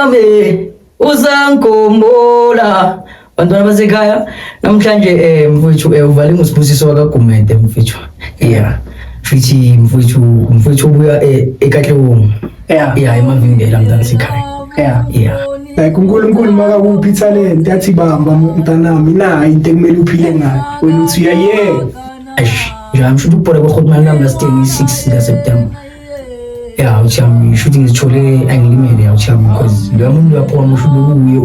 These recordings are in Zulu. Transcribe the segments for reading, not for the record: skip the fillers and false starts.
remember me? Usangikhumbula. Bantwana basekhaya, namhlanje mfowethu uvale nguSibusiso wakaGumede, mfowethu. Yeah. Futhi mfowethu ubuya eKatlehong. Yeah, eMavimbela, mntana sekhaya. Yeah. Like uNkulunkulu makakuphi italent, athi, "Bamba mntanami, nayi into ekumele uphile ngayo," wena uthi uyayeka. Eish, nje ngisho ukubhola kweGrootman lami last year ngi-6 ka-September. Yeah, uthi yami shuthi ngizithole angilimele, uthi yami, because lo muntu lapho wami usho bekuye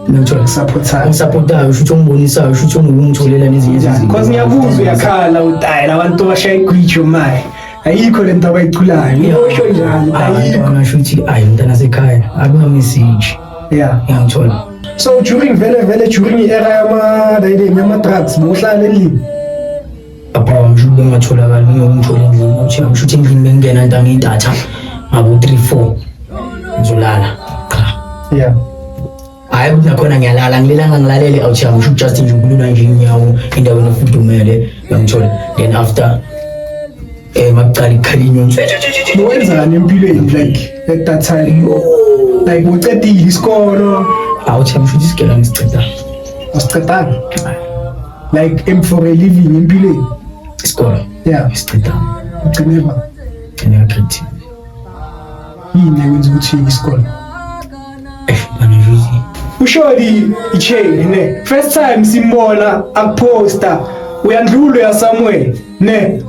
ngithola supportayo. Ngisupportayo, shuthi ongibonisayo, shuthi ongitholela nezinye izinto. Because ngiyakuzwa uyakhala, utayela abantu bashaya igwijo maye ayikho lento abayiculayo, usho njalo. Ah, ayikho. Ntwana, shuthi ayi, mntana sekhaya, akuna message. Ngiyangithola. So during vele vele during i-era yama drugs bowuhlala endlini? Apha ngisho bengatholakali, ngiyongithola endlini, uthi yami shuthi endlini bengena ntanga idatha ngabo 3 4 ngizolala cha. Hayi ukuthi nakhona ngiyalala, ngilelanga ngilalele, awuthi yami, usho just nje ukulula nje inyawo endaweni efudumele, uyangithola? Then after makucala ikhala inyoni. Bowenzani empilweni, like at that time, like ucedile isikolo? Awuthi yami, shuthi isigela ngisiceda. Awusicedanga, like for a living empilweni? Isikolo? Yeah. Ngisiceda. Ugcine ba? Gcine ka-grade. Yini ekwenza ukuthi uyeke isikolo? Bana nje. Ushodi i-chain ne, first time simbona akuposta, uyandlula, uya somewhere ne,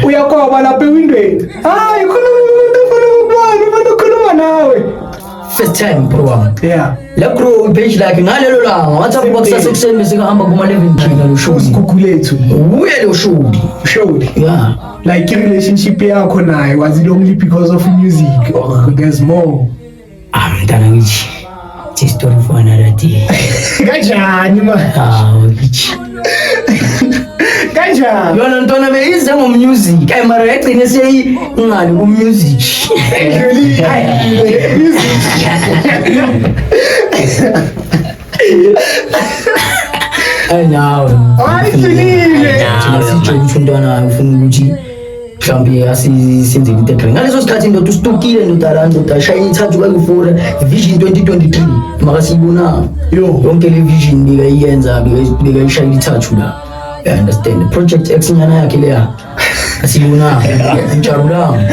uyakoba lapha ewindweni, hayi, khuluma umuntu ofuna ukubona, ufuna ukukhuluma nawe. First time, bro wami. La grow ipage lakhe ngalelo langa wathi avuka kusasa ekuseni bese kahamba kuma 11 khina lo shodi. Usigugulethu. Uye lo shodi. Ushodi. Yeah. Like i-relationship yakho naye, was it only because of music or there's more? Ah, mntana, ngithi it's a story for another day. Kanjani ma? Ah, ngithi Kanjani? Yona ntwana beyize ngomusic, ayi, mara yagcine seyingali ku-music. Endlulile music. Ayi nawe. Hayi, idlulile. Thina sitsho ukuthi umntwana ufuna ukuthi mhlawumbe asisenzele into egrand ngaleso sikhathi. Ndoda, ustukile ndoda la, ndoda shaya imithathu kayi-four, vision 2023 makasiyibonanga. Yo. Yonke le vision bekayiyenza, bekayishayela ithathu la, you understand? Project X nyana yakhe leya asiyibonanga, ngijabulanga.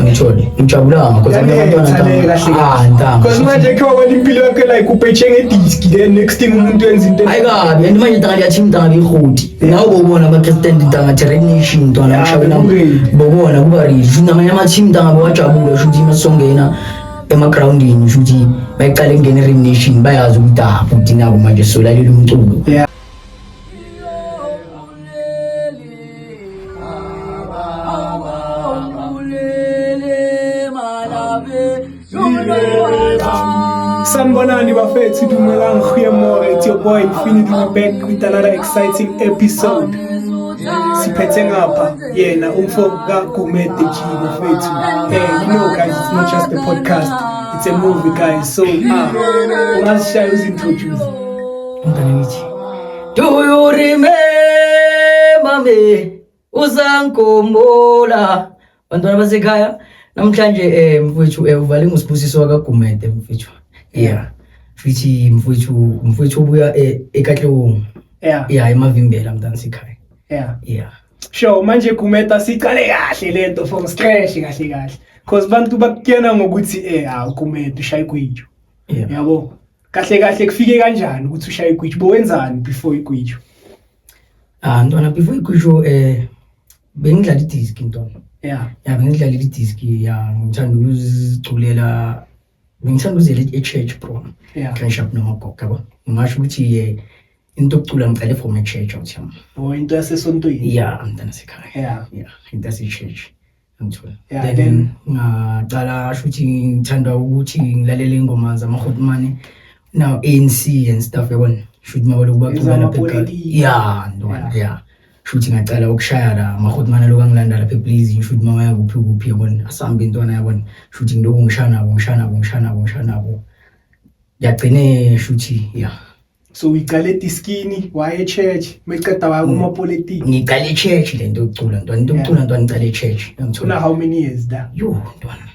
Ngithola ngijabulanga because abanye abantwana kahle. Ah, ntanga. Because manje khe wabona impilo yakhe, like upetshe ngediski, then next thing umuntu wenza into. Hayi kabi, and manje ntanga liyathini, ntanga liyihoti nawe bobona ama-president, ntanga Terrain Nation, ntwana. Yeah, mshawe beku-ready. Bobona kuba ready, shuthi namanye ama-team, ntanga, bewajabula, shuthi masongena emagrawundini, shuthi bayicala ingena i-Rim Nation, bayazi ukuthi ah, bhuti, nabo manje solalela umculo. Sanibonani bafethu, dumelang, goeiemôre. It's your boy Infinity, we back with another exciting episode. Siphethe ngapha yena umfo kaGumede G, bafethu. You know guys, it's not just a podcast, it's a movie, guys. So ah, ungazishaya uzintroduce. Mntana ngithi, do you remember me? Usangikhumbula? Bantwana basekhaya, namhlanje mfowethu uvale nguSibusiso wakaGumede, mfowethu. Yeah. Futhi mfowethu ubuya eKatlehong. Yeah, eMavimbela, mntana sekhaya. Yeah. Sure, manje Gumede, sicale kahle lento from scratch kahle kahle. Cause bantu bakuyena ngokuthi ah, Gumede ushaya igwijo. Yabo. Kahle kahle kufike kanjani ukuthi ushaye igwijo? Bowenzani before igwijo? Ah, ntwana, before igwijo bengidlala idiski, ntwana. Ya, bengidlala idiski, ya, ngithanda ukuziculela, bengithanda ukuzela e-church, bro. Crash up nomagogo, yabo. Ngingasho ukuthi into yokucula ngicale from e-church, awuthi yami. Oh, into yasesontweni. Yeah, mntana sekhaya. Yeah, into yase-church. Ngithola. Yeah, Then ngaqala shuthi ngithanda ukuthi ngilalele ingoma zamaHotmane now, ANC and stuff, yabona. Shuthi mabaloku bacula lapha ekhaya. Ezamapolitiki. Yeah, ntwana, yeah. Shuthi ngacala ukushaya la amaHotmane lokhu angilanda lapha ePleasing, shuthi mama ya kuphi kuphi, yabona. Asambe intwana, yabona. Shuthi ngilokhu ngishaya nabo, ngishaya nabo, ngishaya nabo, ngishaya nabo. Yagcine shuthi, yeah. So uyicale ediskini, waya e-church, meceda waya kumapolitiki. Ngicale e-church lento yokucula, ntwana, into yokucula, ntwana, ngicale e-church. Una how many years da? Yo, ntwana.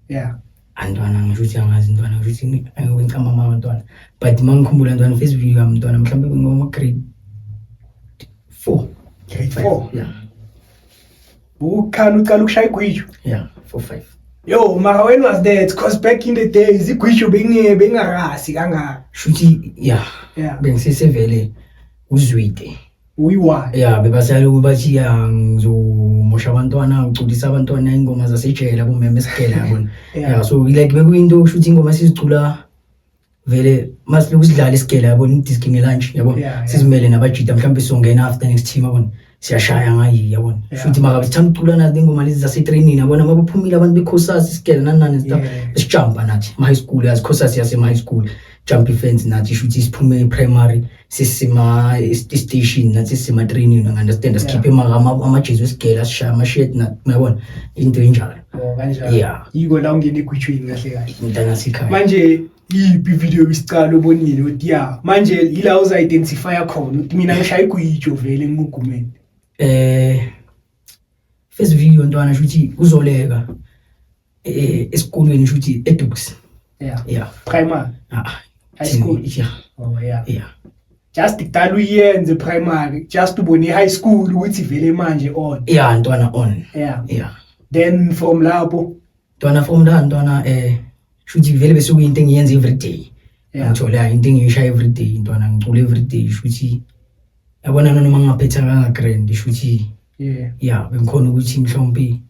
Yeah. Antwana, ngisho ukuthi angazi, ntwana, ngisho ukuthi angikwenqama mama, ntwana, but uma ngikhumbula, ntwana, first video yami, ntwana, mhlawumbe ngoma grade 4. Grade 4? Yeah. Ukhana ucala ukushaya igwijo? Yeah, 4 5. Yo, mara when was that? 'Cause back in the days igwijo bengarasi kangaka. Shuthi yeah. Bengisesevele uzwide. Uyi-one. Yeah, bebasaloku bathi ya, ngizomosha abantwana, ngiculisa abantwana ingoma zasejele, abomeme esigela, yabona. Yeah, so like bekuyinto, kusho ingoma sizicula vele masiloku sidlala isigela, yabona, idiski ngelunch, yabona. Sizimele nabajida, mhlawumbe sizongena after next team, yabona, siyashaya ngayi, yabona. Shuthi maka sithanda ukucula nazi ingoma lezi zasetrainini, yabona, mabaphumile abantu bekhosasi isigela nani nani stuff. Sijampa nathi ma high school, yazi khosasi yasema high school, jump ifence nathi, shuthi siphume primary sisima station nathi sisima training, understand, sikhiphe amajezi wesigela, sishaya ama-shirt na, uyabona, into enjalo. Oh, kanjalo. Yeah. Yiko la ungena egwijweni kahle kahle. Mntana sekhaya. Manje yiphi video isicalo obonile uthi ya, manje yila uza-identifya khona ukuthi mina ngishaya igwijo vele ngugumeni? First video, ntwana, shuthi uzoleka esikolweni, shuthi eDux. Yeah. Primary? Ah. High school? Yeah. Oh yeah. Yeah. Just kudala uyenze primary, just ubone high school ukuthi vele manje on. Yeah, ntwana, on. Yeah. Then from lapho? Ntwana, from la, ntwana, shuthi vele bese kuyinto engiyenza every day. Ngithola into engiyishaya every day, ntwana, ngicula every day, shuthi yabona, noma ngingaphetha kanga grand, shuthi yeah, bengikhona ukuthi mhlawumbe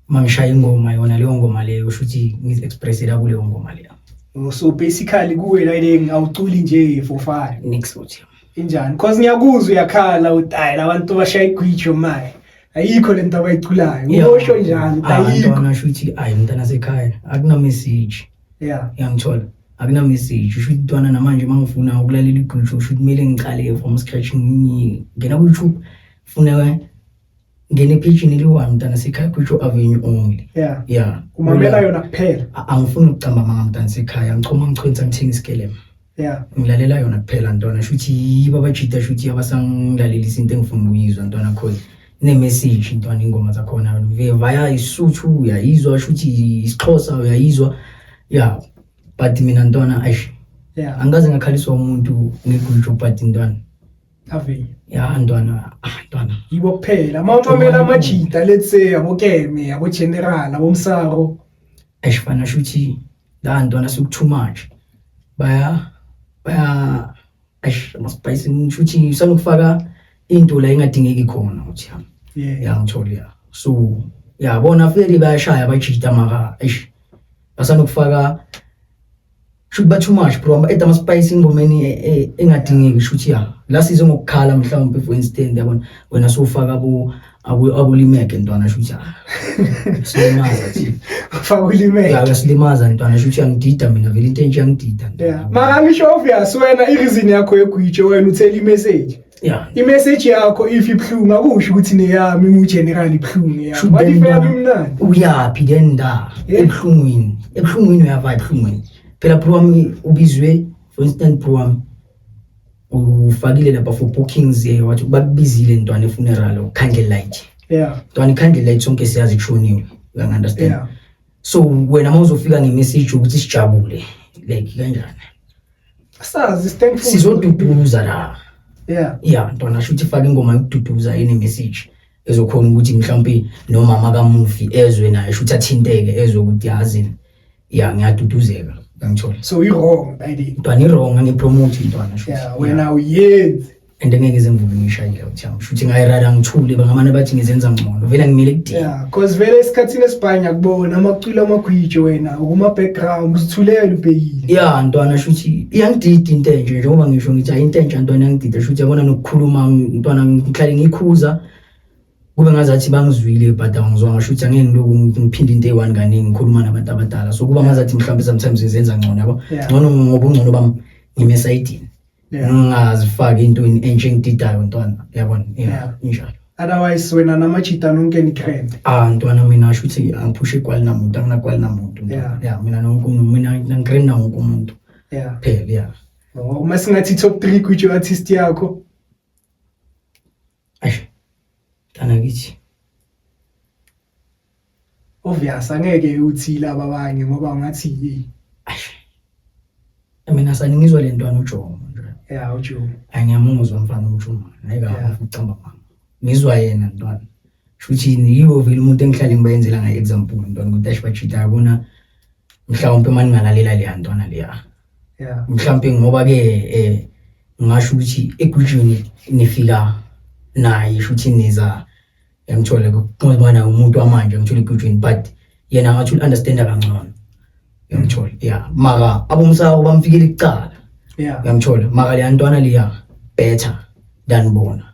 uma ngishaya ingoma, yona leyo ngoma leyo, shuthi ngizi-expressela kuleyo ngoma leyo. Oh, so basically kuwe la ile awuculi nje for fun? Next futhi. Injani? Cause ngiyakuzwa uyakhala uthi hayi, labantu bashaya igwijo maye ayikho lento abayiculayo. Usho njani ukuthi Ah, ayikho? Ntwana, shuthi ayi, mntana sekhaya, akuna message. Uyangithola, akuna message, usho ukuthi, ntwana, namanje uma ngifuna ukulalela igwijo, usho ukuthi kumele ngicale from scratch, ngena ku-YouTube, funa ngene ephejini eliyi-one, mntana sekhaya, Gwijo Avenue only. Yeah. Umamela yona kuphela? Angifuni ukucamba amanga, mntana sekhaya, ngichoma ngichwenza ngithenga isikelem. Ngilalela yona kuphela, ntwana, shuthi yibo abajida, shuthi abasangilalelisa into engifuna ukuyizwa, ntwana, cause ine-message, ntwana, ingoma zakhona via isuthu uyayizwa, shuthi isiXhosa uyayizwa, yeah, but mina, ntwana, eish, angikaze ngakhaliswa umuntu ngegwijo, but ntwana, Avenue. Ya, ntwana, ah, ntwana. Yibo kuphela uma umamela amajita, let's say abokeme, abo-general, abomsaro? Eish, fana, shuthi la, ntwana, seku too much, baya eish, ama-spice, shuthi usanokufaka into la engadingeki khona, uthi yami. Ya, ngithola, ya, so yabona vele bayashaya abajita, maka eish, basanokufaka, shuthi ba too much, bro, eda ama-spice engomeni engadingeki, shuthi ya, la size ngokukhala mhlawumbe, for instance, yabona, wena sowufaka abo abolimeke, ntwana, shuthi ah, silimaza thina. Ufaka ulimeke. Ya, uyasilimaza, ntwana, shuthi uyangidida mina vele, into entsha iyangidida, ntwana. Mara ngisho obvious wena i-reason yakho yegwijo, wena uthela i-message. I-message yakho if ibuhlungu, akusho ukuthi neyami ngu-general ibuhlungu yami. Shuthi What if then, yami ntwana, imnandi? Uyaphi then da? Ebuhlungwini, uyava ebuhlungwini phela, bro wami, ubizwe, for instance, bro wami, ufakile lapha for bookings, wathi bakubizile, ntwana, efuneral, candle light. Ntwana, i-candle light sonke siyazi kushoniwe, uyangi-understand? So wena uma uzofika nge-message ukuthi sijabule, like kanjani? Sazi thankful. Sizoduduza la. Ya, ntwana, shuthi faka ingoma yokududuza ene-message ezokhona ukuthi mhlawumbe nomama kamufi ezwe naye, shuthi athinteke, ezwe ukuthi yazini, ya, ngiyaduduzeka, ngangithola. So i-wrong idea. Ntwana, i-wrong, angipromote, ntwana, shuthi. Yeah, wena uyenzi. And angeke ize ngivume ngiyishayile, uthi yami, shuthi ngayirada ngithule, bangamane bathi ngizenza ngcono, vele ngimile kudini. Yeah, cause vele esikhathini esibhanya kubona amaculo amagwijo, wena ukuma background uzithulela ubhekile. Ya, ntwana, shuthi iyangidida into enje, njengoba ngisho ngithi hayi, into entsha, ntwana, iyangidida, shuthi yabona, nokukhuluma, ntwana, ngihlale ngikhuza kube ngazathi bangizwile, but angizwanga, shuthi angeke ngiloku ngiphinde into eyi-one kaningi ngikhuluma nabantu abadala, so kuba ngazathi mhlawumbe sometimes ngizenza ngcono, yabo. Ngcono ngoba ungcono bami ngime esayidini, ngingazifaki entweni entsha engididayo, ntwana, yabona, yeah. Injalo. Otherwise wena namajita nonke ni grand. Ah, ntwana, mina shuthi angiphushe igwali namuntu, anginagwali namuntu, ntwana. Yeah, mina nonke, mina ngigrand nawo wonke umuntu. Phela, yeah. Oh, uma singathi top 3 gwijo artist yakho? Eish, mntana kithi. Obvious angeke uthi laba abanye ngoba ungathi hey. Mina sani ngizwa le ntwana uJomo nje. Yeah, uJomo. Angiyamuzwa mfana uJomo. Hayi kahle ucamba mama. Ngizwa yena ntwana. Shuthi yiwo vele umuntu engihlale ngibayenzela ngaye example ntwana ukuthi ashibachita yabona mhlawumbe uma ningalalela leya ntwana leya. Yeah. Mhlawumbe ngoba ke ngisho ukuthi egujini nifika naye shuthi niza yangithola ngoba umuntu wamanje ngithola egujini but yena ngathi u-understanda kangcono. Yangithola. Yeah, maka abomsako bamfikela icala. Yeah. Yangithola. Maka leya ntwana leya better than bona.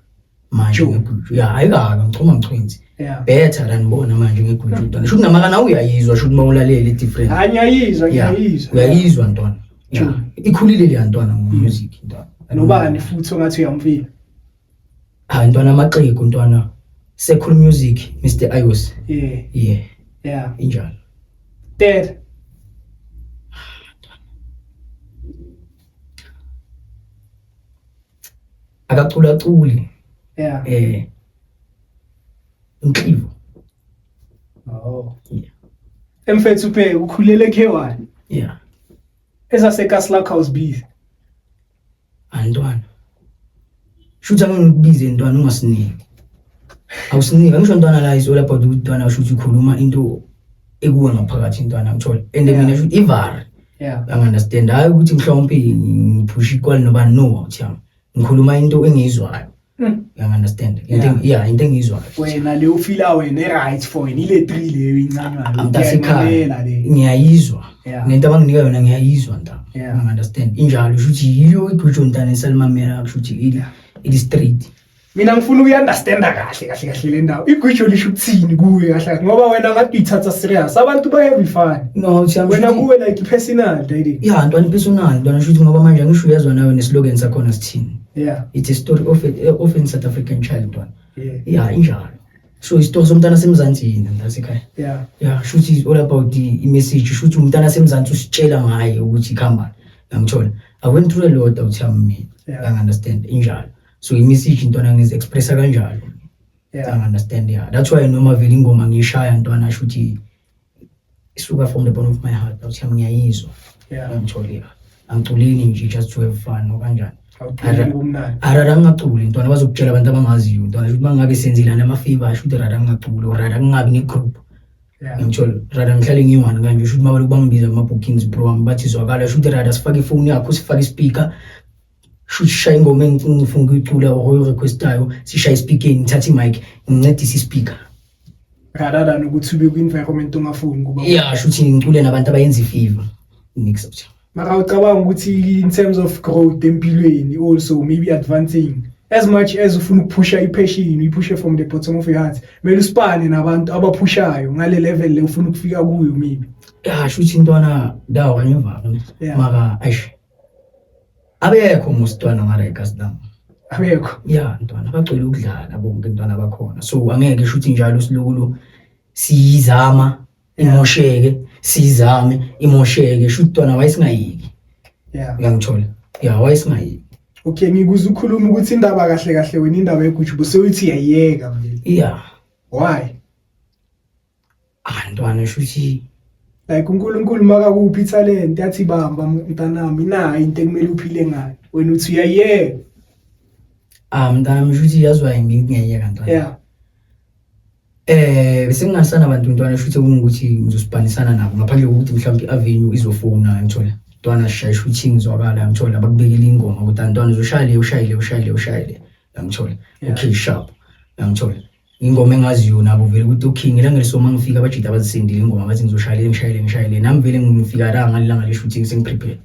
Manje ngeguju. Yeah, ayikaka ngichoma ngichwenzi. Yeah. Better than bona manje ngeguju ntwana. Shuthi namaka nawe uyayizwa shuthi mawulalele different. Hayi ngiyayizwa ngiyayizwa. Uyayizwa ntwana. Yeah. Ikhulile leya ntwana ngo-music ntwana. Nobani futhi ongathi uyamfila? Ah ntwana amaxego ntwana. Sekhul Music Mr Ayos. Yeah. Yeah. Yeah. Injalo. Dead. Akacula culi. Yeah. Inhlivo. Oh. Yeah. Emfethu phe ukhulele K1. Yeah. Ezasekasla House B. Antwana. Shutha ngikubize ntwana ungasiniki. Awusiniki ngisho ntwana la is all about ukuthi ntwana ushuthi ukhuluma into ekuwe ngaphakathi ntwana ngithola. And mina shuthi ivar. Yeah. I understand. Hayi ukuthi mhlawumbe ngiphusha ikwali noba no awuthiyami. Ngikhuluma into engiyizwayo. You understand? Into yeah, into engiyizwayo. Wena le ufila wena right for wena ile 3 leyo incanywana. Mntasekhaya ngiyayizwa. Nento abanginika yona ngiyayizwa ntaba. You understand? Injalo shuthi yiyo igujo ntana esalimamela kushuthi ili straight. Mina ngifuna ukuyi-understanda kahle kahle kahle le ndawo. Igujo lisho ukuthini kuwe kahle kahle ngoba wena ngathi uyithatha serious. Abantu ba have fun. No, wena kuwe like personal daddy. Yeah, ntwana personal, ntwana shuthi ngoba manje ngisho uyezwa nawe neslogan sakhona sithini. Yeah. It's a story of a South African child ntwana. Yeah. Yeah, injalo. So isitori somntana semzansi yini mntasekhaya. Yeah. Yeah, shuthi is all about the message. Shuthi umntana semzansi usitshela ngaye ukuthi ikhamba. Ngangithola. I went through a lot awuthami mina. Yeah. I understand injalo. So i-message ntwana ngizi-expressa kanjalo. Yeah. I understand yeah. That's why noma vele ingoma ngiyishaya ntwana shuthi isuka from the bottom of my heart. Awuthami ngiyayizwa. Yeah. Ngangithola. Yeah. Angiculini nje just to have fun okanjani. Arara ngingaculi ntwana bazokutshela abantu abangaziyo ntwana ukuthi mangabe senzilana ama-favor shuthi rara ngingaculi or rara ngingabi ne-group. Ngithola rara ngihlale ngiyi-one kanje shuthi mabalokhu bangibiza kuma-bookings bro wami bathi zwakala shuthi rara sifake ifoni yakho sifake ispeaker shuthi sishaye ingoma engifuna ukuyicula or oyi-requestayo sishaye ispeakeni ngithathe i-mic ngincedise ispeaker. Rather than ukuthi ube kwi-environment ongafuni kuba. Yeah, shuthi ngicule nabantu abayenza i-favor. Nix out. Mara ucabanga ukuthi in terms of growth empilweni also maybe advancing as much as ufuna ukuphusha i-passion uyiphushe from the bottom of your heart kumele usipane nabantu abaphushayo ngale level le ufuna ukufika kuyo maybe. Yeah, shuthi intwana dawo ngemva. Mara eish. Abekho mositwana ngale kasi lami. Abekho. Yeah, ntwana abagcwele ukudlala bonke ntwana bakhona. So angeke shuthi njalo silokulu siyizama imosheke, sizame imosheke shuthi ntwana wayesingayiki. Yeah. Uyangithola. Yeah, wayesingayiki. Okay, ngikuze ukhuluma ukuthi indaba kahle kahle wena indaba yeguju bese uthi uyayiyeka vele. Yeah. Why? Ah ntwana shuthi like uNkulunkulu makakuphi italent yathi bamba mntanami nayi into ekumele uphile ngayo wena uthi uyayiyeka. Ah mntanami shuthi yazwa ngiyayiyeka ntwana. Yeah. Bese ngingasana abantu ntwana shuthi kungukuthi ngizosibhanisana nabo ngaphandle kokuthi mhlawumbe i-avenue izofona ngithola. Ntwana shaya shuthi ngizwakala ngithola bakubekela ingoma ukuthi ntwana uzoshaya le ushaye le ushaye le ushaye le ngithola. Okay sharp ngithola. Ingoma engaziyo nabo vele ukuthi okay ngelanga lesoma ngifika abajida abazisendile ingoma bathi ngizoshaya le ngishayele ngishayele nami vele ngifika la ngalilanga le shooting sengiprepared.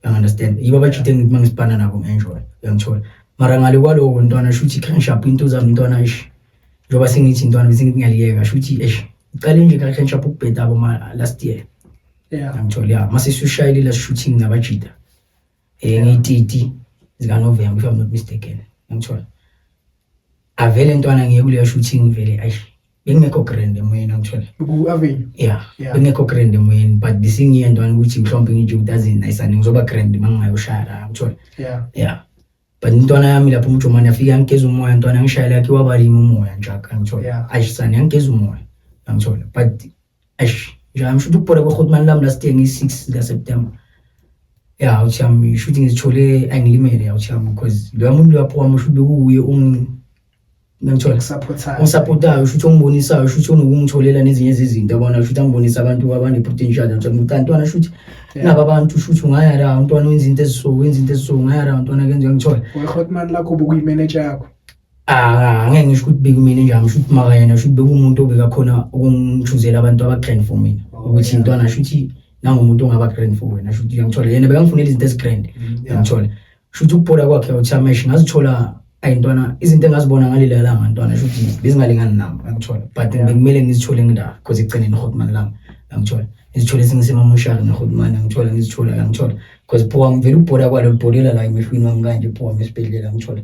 You understand? Yibo abajida engithi mangisibhana nabo ngenjoy ngithola. Mara ngale kwaloko ntwana shuthi can sharp into zami ntwana eish. Njengoba sengithi ntwana bese ngithi ngiyaliyeka shuthi eish. Uqale nje ka can sharp ukubheda abo ma last year. Yeah. Ngithola yeah mase sishayile la shooting nabajida. Ngititi zika November if I'm not mistaken. Ngithola. Avele ntwana ngiye kuleyo shooting vele eish. Bengekho grand emoyeni ngithola. Ku avenue. Yeah. Bengekho grand emoyeni but bisingiye ntwana ukuthi mhlawumbe nje ukuthi nice and ngizoba grand mangingayoshaya la ngithola. Yeah. Yeah. But ntwana yami lapho umjomane afika ngigeza umoya ntwana ngishayela yakhe wabalima umoya njaka ngithola. Yeah. Ayisane ngigeza umoya ngithola. But Eish, nje ngisho ukuthi ukubhola kwe-Grootman lami last year ngiyi-6 zika-September. Ya, uthi yami shuthi ngizithole angilimele, ya, uthi yami, because loya muntu loya wami shuthi bekuwuye ngangithola Supportayo. ongisupportayo, shuthi ongibonisayo, shuthi onokungitholela nezinye zezinto, yabona, shuthi angibonisa abantu abane-potential, ngithola ukuthi antwana shuthi naba abantu, shuthi ungaya la, umntwana wenza into eziso, wenza into eziso, ungaya la, umntwana kenza, ngithola. We-Grootman lakho bekuyi-manager yakho? Ah, angeke ngisho ukuthi bekumina njami, shuthi maka yena shuthi bekuwumuntu obekakhona ukungichuzela abantu aba-grand for mina, ukuthi intwana shuthi nangumuntu ongaba grand for wena, shuthi uyangithola, yena bekangifunela izinto ezi-grand. Uyangithola, shuthi ukubhola kwakhe awuthamesh ngazithola ayi ntwana izinto engazibona ngaleli langa, ntwana, shuthi bezingalingani nami, uyangithola, but bekumele ngizithole ngila because ekugcineni Grootman lami, uyangithola, ngizithole sengisemamoshari neGrootman, uyangithola, ngizithola, uyangithola, because pho ngivele ukubhola kwalo libholela la emehlweni wami kanje, pho esibhedlela, ngithola.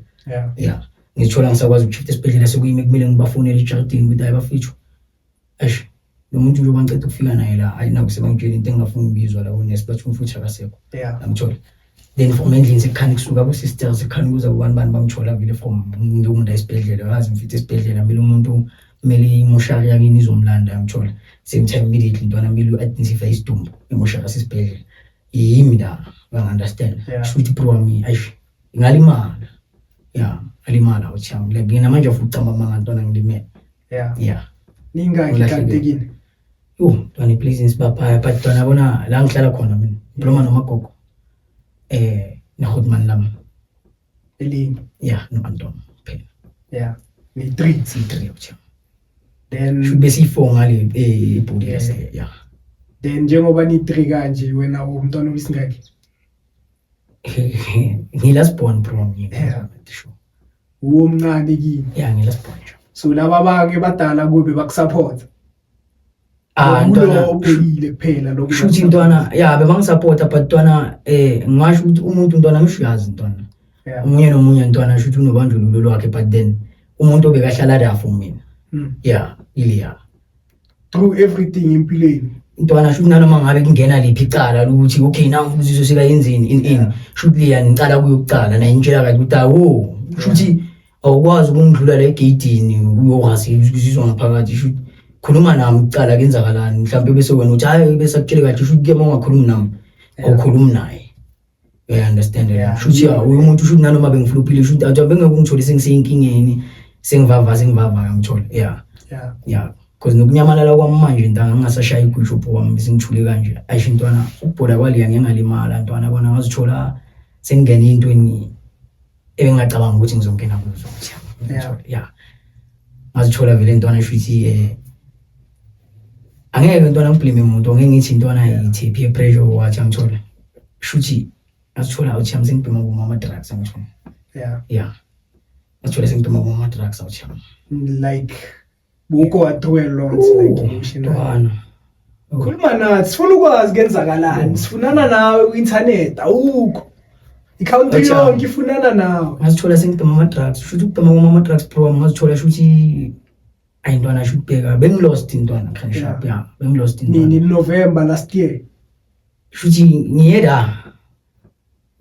Yeah, ngithola ngisakwazi ukushifta esibhedlela, sekuyimi kumele ngibafonele ejardini ukuthi hayi bafethu, eish, lo muntu njengoba ngiceda ukufika naye la, ayi naku sebangitshela into engingafuni ukuyizwa la, unesi bathi umfuthi akasekho. Angithola then from endlini sekukhani kusuka ku-sisters, sekukhani kuza kubani bani, bangithola vele from ngilokhu esibhedlela, ngazi ngifithe esibhedlela, kumele umuntu, kumele imoshari yakini izomlanda, ngithola same time immediately, ntwana, kumele u-identify isidumbu emoshari asesibhedlela, yimi la, bangi-understand. Shuthi bro wami, eish, ngalimala, ya, ngalimala uthiyami, like ngina manje futhi camba amanga, ntwana, ngilimele. Yeah. Ningaki Ulahlekile. kanti kini? Yo, ntwana, please, nisibaphaya, but ntwana, yabona la ngihlala khona mina ngikhuluma nomagogo neGrootman lami. Elinye. Ya, no-Anton phela. Yeah, ni-three. Siyi-three uthiyami. Then shuthi besiyi-four ngale ebhodi. Ya. Then njengoba ni-three kanje, wena umntwana obisingaki? Ngi-last born, bro, mina. Sure. Uwo omncane kini? Ya, ngi-last born nje. So laba abake badala kube bakusupport? Ah, Kulo ntwana, obhekile kuphela lokhu. Shuthi ntwana, ya, bebangisupporta, but ntwana, ngingasho ukuthi umuntu, ntwana, ngisho uyazi, ntwana, omunye nomunye, ntwana, shuthi unobandlululo lwakhe, but then umuntu obekahlala la for mina, ya, iliya. Through everything empilweni. Ntwana, shuthi nanoma ngabe kungena liphi icala lokuthi okay, nangu uZizo sekayenzeni in shuthi liya ngicala kuyokucala naye, ngitshela kahle ukuthi awo, shuthi awukwazi ukungidlula la egeyidini uyohasi uzizwa ngaphakathi, shuthi khuluma nami kucala kuyenzakalani, mhlawumbe bese wena uthi hayi, bese akutshele kahle, shuthi ke uma ungakhulumi nami awukhulumi naye, uya-understand? Yeah. Shuthi ya, uye umuntu, shuthi nanoma bengifluphile, shuthi athi bengeke ungithole sengiseyinkingeni, sengivava, sengivava, ngithola, ya. Ya, because nokunyamalala kwami manje, ntanga, ngingasashayi igwisho wami, bese ngithule kanje, ayisho ntwana, ukubhola kwaliya ngeke ngalimala, ntwana, bona ngazithola sengingena entweni ebengingacabanga ukuthi ngizongena kuzo. Ya, ngazithola vele, ntwana, shuthi angeke, ntwana, ngiblame umuntu, angeke ngithi, ntwana, yithi peer pressure or what, angithola, shuthi ngazithola uthi yami sengibhema kuma ama-drugs, angithola. Ya, ngazithola sengibhema kuma ama-drugs, awuthi yami. Like buko through a lot, like emotional. Ntwana. Khuluma nathi, sifuna ukwazi kuyenzakalani, sifunana nawe ku-internet, awukho, i-country Acha. yonke ifunana nawe. Ngazithola sengibhema ama-drugs, shuthi ukubhema kwami ama-drugs, bro, ngazithola shuthi ayi ntwana, shuthi bheka bengilost, ntwana, khani sharp, ya, bengilost, ntwana. Nini? November last year? Shuthi ngiye la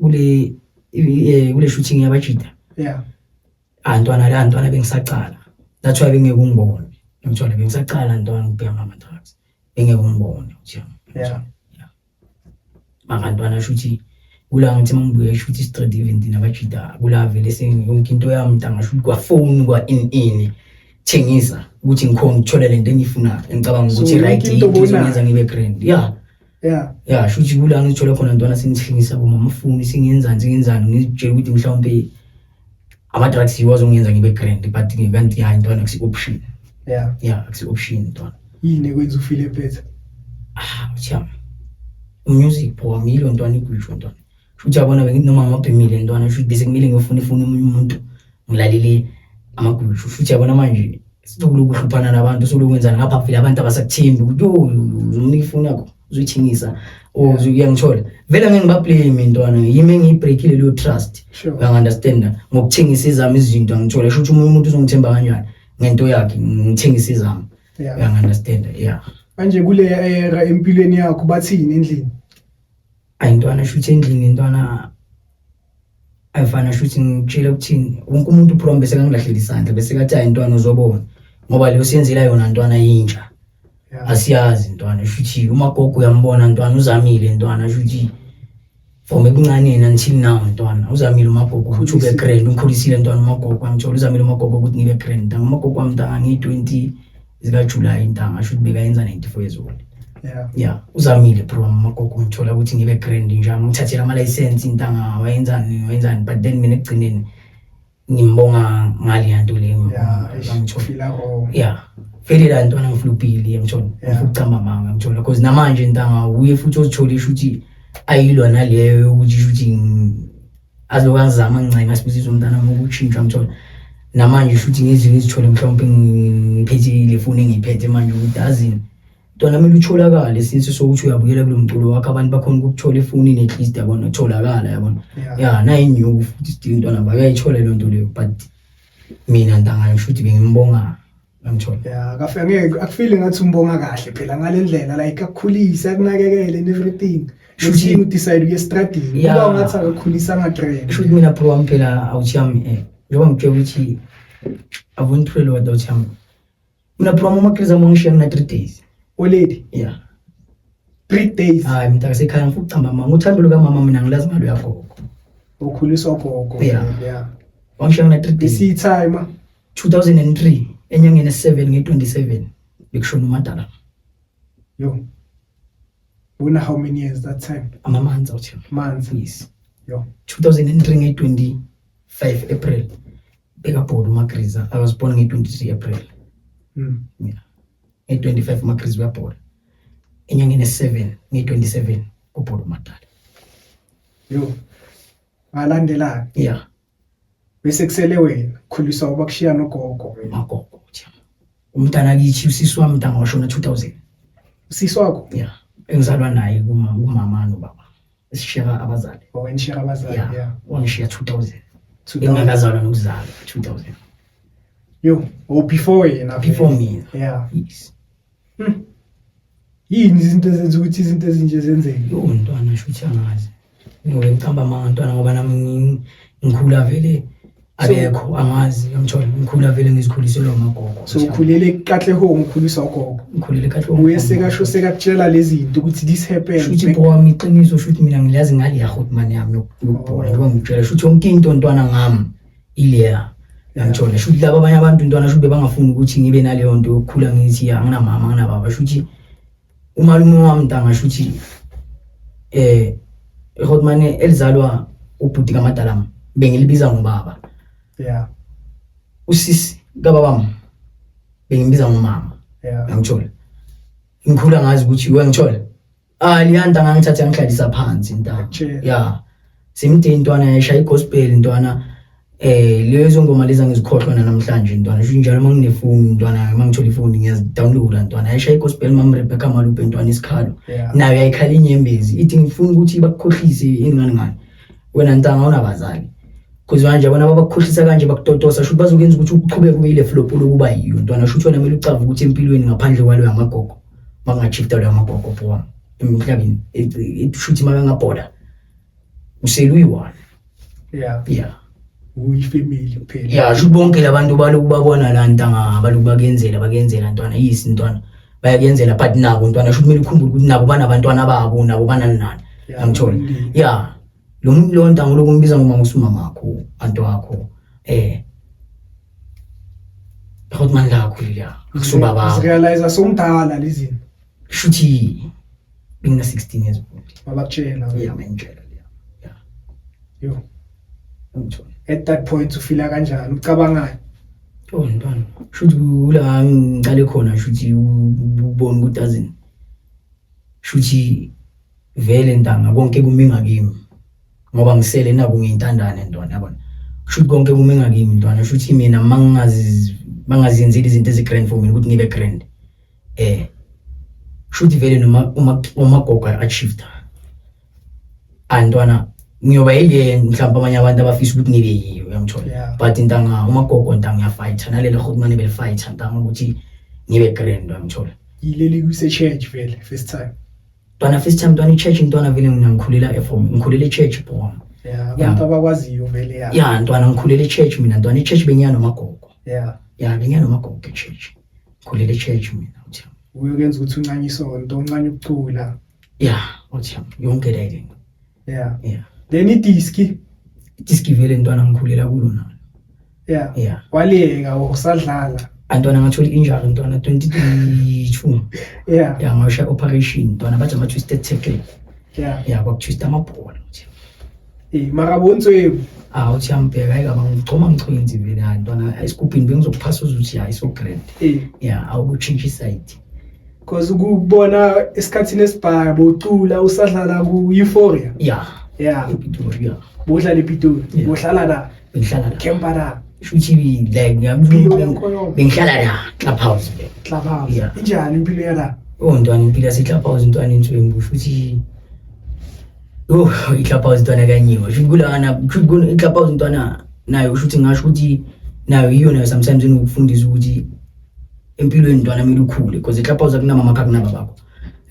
kule shooting yabajida. Ah, ntwana, la ntwana bengisacala, that's why bengeke ungibone, ngithola bengisacala, ntwana, ukubhema ama-drugs, bengeke ungibone uthi. Yeah. Maka ntwana, shuthi kula ngithi mangibuye shuthi street event nabajida, kula vele yonke into yami, ntanga, shuthi kwa phone kwa in in thengisa ukuthi ngikhona ukuthola lento engiyifunayo, engicabanga So, ukuthi yonke right into into obonayo. izongenza ngibe grand, yeah. Ya, shuthi kula ngithola khona, ntwana, sengithengisa bomamafoni, sengiyenzani, sengiyenzani, ngizitshela ukuthi mhlawumbe ama-drugs yiwo azongenza ngibe grand, but kanti hayi, ntwana, akusi-option. Ya, akusi-option, ntwana. Yini ekwenza ufeel better? Ah, uthiyami, umusic, bro, angiyilo, ntwana, igwisho, ntwana, shuthi yabona bengithi noma ngimabhemile, ntwana, shuthi bese kumele ngiyofuna ifoni omunye umuntu, ngilalele amagwisho, shuthi yabona manje sokuloku uhluphana nabantu, sokuloku wenzani ngapha, vele abantu abasakuthembi ukuthi yo, uzomnika ifoni yakho, uzoyithengisa or uyangithola, vele angeke ngibablame, ntwana, yimi engiyibreakile leyo trust. Uyangi-understanda, ngokuthengisa izami izinto, angithola, shuthi omunye umuntu uzongithemba kanjani ngento yakhe, ngithengisa izami? Uyangi-understanda? Yeah. Manje kule era empilweni yakho bathini endlini? Ayi ntwana, shuthi endlini, ntwana, ayifana, shuthi ngitshela ukuthini, wonke umuntu prom bese kangilahlela isandla, bese kathi hayi ntwana, uzobona ngoba leyo siyenzela yona, ntwana, yintsha. Asiyazi ntwana, shuthi umagogo uyambona ntwana, uzamile ntwana, shuthi from ebuncaneni until now ntwana uzamile umagogo ukuthi ube grand, ungikhulisile ntwana umagogo, angithola uzamile umagogo ukuthi ngibe grand ntanga. Umagogo wami ntanga ngiyi-20 zikaJuly ntanga, shuthi bekayenza 94 years old. Yeah, uzamile bro umagogo, ngithola ukuthi ngibe grand nje, ngithathela ama-license ntanga, wayenzani wayenzani, but then mina ekugcineni ngimbonga ngale nto leyo. Angithola. Feel wrong. Yeah, vele la ntwana ngiflupile, ngithola ngifuna ukucamba amanga, ngithola because namanje ntanga uye futhi ozitholisha ukuthi ayilwa naleyo yokuthi shuthi azoke angizama ngincenga Sibusiso umntana wami ukutshintsha, ngithola namanje shuthi ngize ngizithole mhlawumbe ngiphethe le foni engiyiphethe manje ukuthi azini ntwana kumele utholakale since sokuthi uyabuyela kulo mculo wakho, abantu bakhona ukukuthola efonini at least, yabona, tholakala, yabona. Ya, nayi inyuku futhi sidinga intwana bayayithola leyo nto leyo, but mina ntanga ngisho ukuthi bengimbonga, ngangithola. Yeah, akafike ngeke akufile ngathi umbonga kahle phela ngale ndlela, like akukhulise, akunakekele and everything. Shuthi udecide uye estradini. Kuba ngathi akakhulisa nga-grand. Shuthi mina bro wami phela awuthi yami njengoba ngitshela ukuthi avunithulele wada awuthi yami mina bro wami umakriza wangishiya ngina 3 days. Olady? Yeah. 3 days. Hayi mntakasekhaya ngifuna ukucamba mama, uthando lukamama mina ngilazi ngalo yagogo. Ukhuliswa gogo. Yeah. Yeah. Wangishiya ngina 3 days. Isi-time 2003 enyangeni 7 nge-27 bekushona umadala. Yo. Una how many years that time? Ama-months awuthi. Months. Yes. Yo. 2003 nge-25 April bekabhoda uMagriza. I was born nge-23 April. Yeah. Nge-25 uMagriza uyabhoda. Enyangeni 7 nge-27 kubhoda umadala. Yo. Ngalandelana. Yeah. Bese kusele wena khuliswa uba kushiya nogogo. Umagogo uthi. Umntana kithi usisi wami ntanga washona 2000. Usisi wakho? Yeah. Engizalwa naye kumama nobaba. Esishiyeka abazali. Oh, enishiyeka abazali, yeah. Wangishiya 2000. Engakazalwa nokuzalwa 2000. Yo, oh before yena. Before mina. Yeah. Yes. Yini izinto ezenza ukuthi izinto ezinje zenzeke? Yo mntwana shuthi angazi. Ngoba ngicamba amanga ntwana ngoba nami ngikhula vele abekho angazi, ngiyamthola ngikhula vele ngizikhuliselwa umagogo. So ukhulele eKatlehong, ukhuliswa ugogo. Ngikhulele eKatlehong. Uye sekasho sekakutshela lezi zinto ukuthi this happened. Shuthi bro wami iqiniso shuthi mina ngilazi ngale ya Grootman yami yokubhola njengoba ngikutshela shuthi yonke into ntwana ngami ileya. Ngiyangithola shuthi laba abanye abantu ntwana shuthi bebangafuni ukuthi ngibe naleyo nto yokukhula ngithi anginamama anginababa, shuthi umalume wami ntanga shuthi Grootman elizalwa ubhuti kaMadalama bengilibiza ngobaba. Yeah. Usisi kababami bengimbiza ngomama. Yeah. Ngiyangithola. Ngikhula ngazi ukuthi uyangithola. Ah liyanta ngangithatha ngihlalisa phansi ntanga. Yeah. Simde intwana yashaya igospel ntwana. Lezo ngoma lezi angizikhohlwa namhlanje ntwana. Sho njalo uma nginefoni ntwana, uma ngithola ifoni ngiyazidownloada ntwana. Yashaya igospel mama Rebecca Malupe ntwana isikhalo. Nayo yayikhala inyembezi ithi ngifuna ukuthi bakukhohlise ingane ngane. Wena ntanga unabazali. Kuze manje bona abakukhohlisa kanje bakutotosa sho bazokuyenza ukuthi uqhubeke ube ile flop lokuba yiyo ntwana. Sho wena kumele ucave ukuthi empilweni ngaphandle kwalo yamagogo bangashifta lo yamagogo bro emhlabeni shuthi makangabhoda useluyi-one. Yeah. Yeah. Uyifamily kuphela. Yeah, sho bonke labantu baloku babona la ntanga baloku bakuyenzela ntwana yisi ntwana bayakuyenzela but nabo ntwana sho kumele ukhumbule ukuthi nabo banabantwana babo nabo banani nani. Ngiyangithola. Yeah. Lo muntu lo ntanga lokumbiza ngomama usumama wakho, antu wakho. Grootman lakho leliya. Kusubaba. Realize somdala lezi. Shuthi bengina 16 years old. Babakutshela. Yeah, mangitshela leya. Yeah. Yo. Ngithola. At that point ufila kanjani? Ucabangani? Oh ntwana, shuthi kula ngiqale khona shuthi ubona ukuthi azini. Shuthi vele ntanga konke kumi ngakimi ngoba ngisele naku ngiyintandane ntwana, yabona. Shuthi konke kumi ngakimi ntwana, shuthi mina mangaziyenzeli izinto ezi grand for mina ukuthi ngibe grand. Shuthi vele noma umagogo achifta antwana ngiyoba yile mhlawumbe abanye abantu abafisa ukuthi ngibe yiyo, uyangithola. But ntanga umagogo ntanga ngiyafighter nalelo Grootman belifighter ntanga ukuthi ngibe grand, uyangithola. Yileli kuse church vele first time. Ntwana first time ntwana i-church ntwana vele mina ngikhulela eform, ngikhulela e-church bro. Yeah, abantu abakwaziyo vele ya. Yeah, ntwana ngikhulela e-church mina ntwana, i-church bengiya nomagogo. Yeah. Yeah, bengiya nomagogo e-church. Ngikhulela e-church mina uthi. Uyokenza ukuthi uncanye isonto, uncanye ukucula. Yeah, uthi yonke le into. Yeah. Then idiski. Idiski vele ntwana ngikhulela kulo nalo. Yeah. Waliyeka usadlala. Antwana ngathola injury ntwana 2022. Yeah, ngashaya operation ntwana, bathi ama twisted tackle. Yeah, kwakutwist amabhola uthi. Mara bontswebu. Ah, uthi ambheka hayi kaba ngigcoma ngichwenzi vele, hayi ntwana esigubhini bengizokuphasa uzuthi hayi so grand. Yeah, awukutshintsha iside. Because ukubona esikhathini esibhaya bocula usadlala ku Euphoria. Yeah. EPitori, yeah. Bodlala ePitori. Yeah. Bohlala la. Bengihlala la. Campa la. Shuthi like Impilo yakho yonke. bengihlala la clubhouse le. Clubhouse. Yeah. Injani impilo yala? Oh ntwana, impilo yase-clubhouse ntwana inswembu shuthi. Oh, i-clubhouse ntwana kanyiwa. Shuthi kulana shuthi i-clubhouse ntwana nayo shuthi ngasho ukuthi nayo yiyo nayo sometimes inokufundisa ukuthi empilweni ntwana kumele ukhule, because i-clubhouse akunamama akho, akunababakho.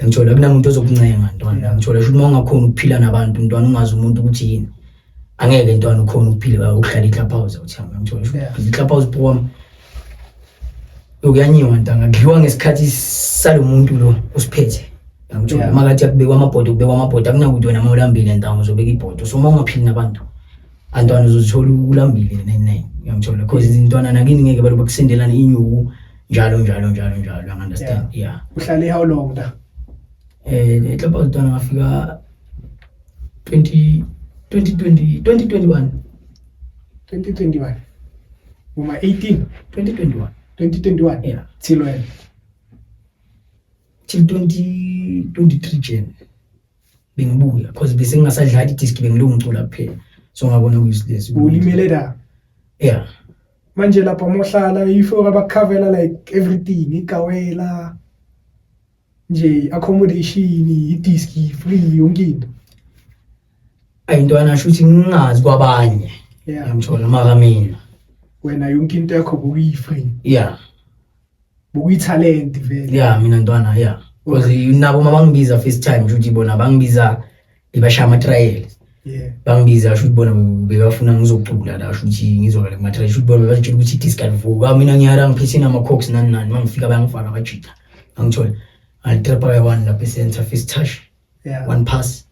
Ngithola akunamuntu ozokuncenga ntwana. Ngithola shuthi uma ungakhoni ukuphila nabantu ntwana, ungazi umuntu ukuthi yini, angeke ntwana ukhona ukuphila ukuhlala i-clubhouse uthi ngithola shuthi because i-clubhouse bro kuyanyiwa ntanga, kudliwa ngesikhathi salomuntu lo osiphethe. Ngithola makathi akubekwa amabhodo, kubekwa amabhodo, akunakuthi wena uma ulambile ntanga uzobeka ibhodo. So uma ungaphili nabantu antwana uzothola ulambile nine nine, uyangithola, because intwana nakini ngeke baloku bakusendelana inyuku njalo njalo njalo njalo, you understand? Yeah. Uhlale how long la? Clubhouse ntwana ngafika 20 2020 2021. 2021. Uma 18. 2021. 2021. Yeah. Till when? Till 2023 Jan bengibuya, because bese ngingasadlali idiski, bengilungu ngicula kuphela, so ngabona useless. Ulimele la. Yeah. Manje lapha mohlala Euphoria bakukhavela like everything, igawela nje, accommodation, idiski free, yonke into. Ayintwana shuthi ngingazi kwabanye. Ngiyamthola maka mina. Wena yonke into yakho bokuyi free. Yeah. Bokuyi talent vele. Yeah, mina ntwana, yeah, because nabo mabangibiza first time shuthi bona bangibiza bebashaya ama-trial. Bangibiza shuthi bona bebafuna ngizocula la, shuthi ngizokala kuma-trial, shuthi bona bebazitshela ukuthi idiski alivuka, mina ngiyala ngiphethe nama-cox nani nani, mangifika bayangifaka bajita, angithola ngalitrapa kayi-one lapha e-center, first touch, one pass,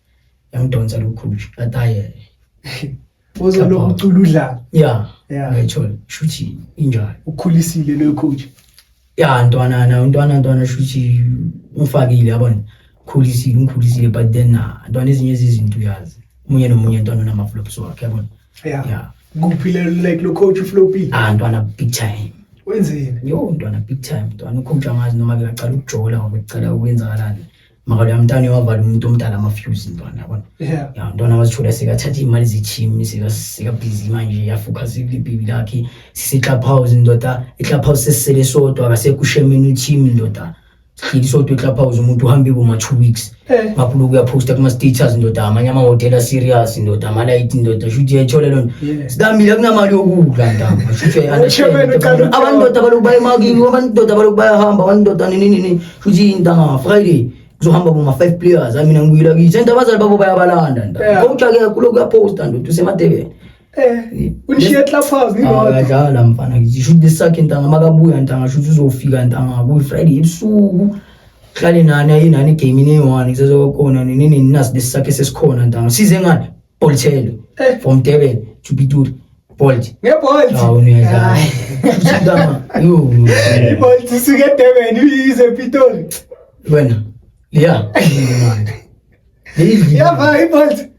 yangidonsa lo coach ataye. Uzolokhu ucula udlala. Yeah. Ngayithola shuthi injalo. Ukhulisile lo coach. Ya ntwana na ntwana shuthi ungifakile yabona, khulisile, ungikhulisile, but then na ntwana ezinye izinto uyazi omunye nomunye ntwana unama-flops wakhe, yabona. Yeah. Kuphi le like lo coach uflopile? Ah ntwana, big time. Wenzeni? Yo ntwana, big time ntwana, ucoach angazi noma bekacala ukujola or bekucala ukwenzakalani, maka loya mntana wavala umuntu omdala ama-fuse ntwana, yabona. Ya ntwana wazithola sekathatha iy'mali ze-team, seka-busy manje, yafocus kulibhibi lakhe, sise-clubhouse ndoda, i-clubhouse sesisele sodwa, akasekho ushemeni we-team ndoda, sihleli sodwa e-clubhouse, umuntu uhambe boma-2 weeks. Ngapho lokhu uyaphosta kuma-status ndoda, amanye amahhotela serious ndoda, amalayithi ndoda, shuthi uyayithola loo nto. Sidambile, akunamali yokudla ntanga, shuthi Uchairman uqala uyayi-understand. Abantu ndoda baloku baya emakini, abantu ndoda baloku bayahamba, abantu ndoda nini nini, shuthi intanga Friday kuzohamba boma-five players, hayi mina ngibuyela kithi ento abazali babo bayabalanda nta. Coach ake kulokhu uyaphosta ndoda, usemadebeni. Unishiye clubhouse nilodwa. Akadlala mfana kithi, shuthi lesakhe ntanga makabuya ntanga, shuthi uzofika ntanga kuyi-Friday ebusuku, hlale nani aye nani egamini eyi-one kusezokhona nini nini, nasi lesisakhe sesikhona ntanga, size ngani Boltelo from Durban to Pitori, Bolt. NgeBolt. Hawu uyadlala. Hayi. Shuthi ntanga yo. IBolt isuke eDurban ize ePitori. Wena leya manje leyidlile. Yava iBolt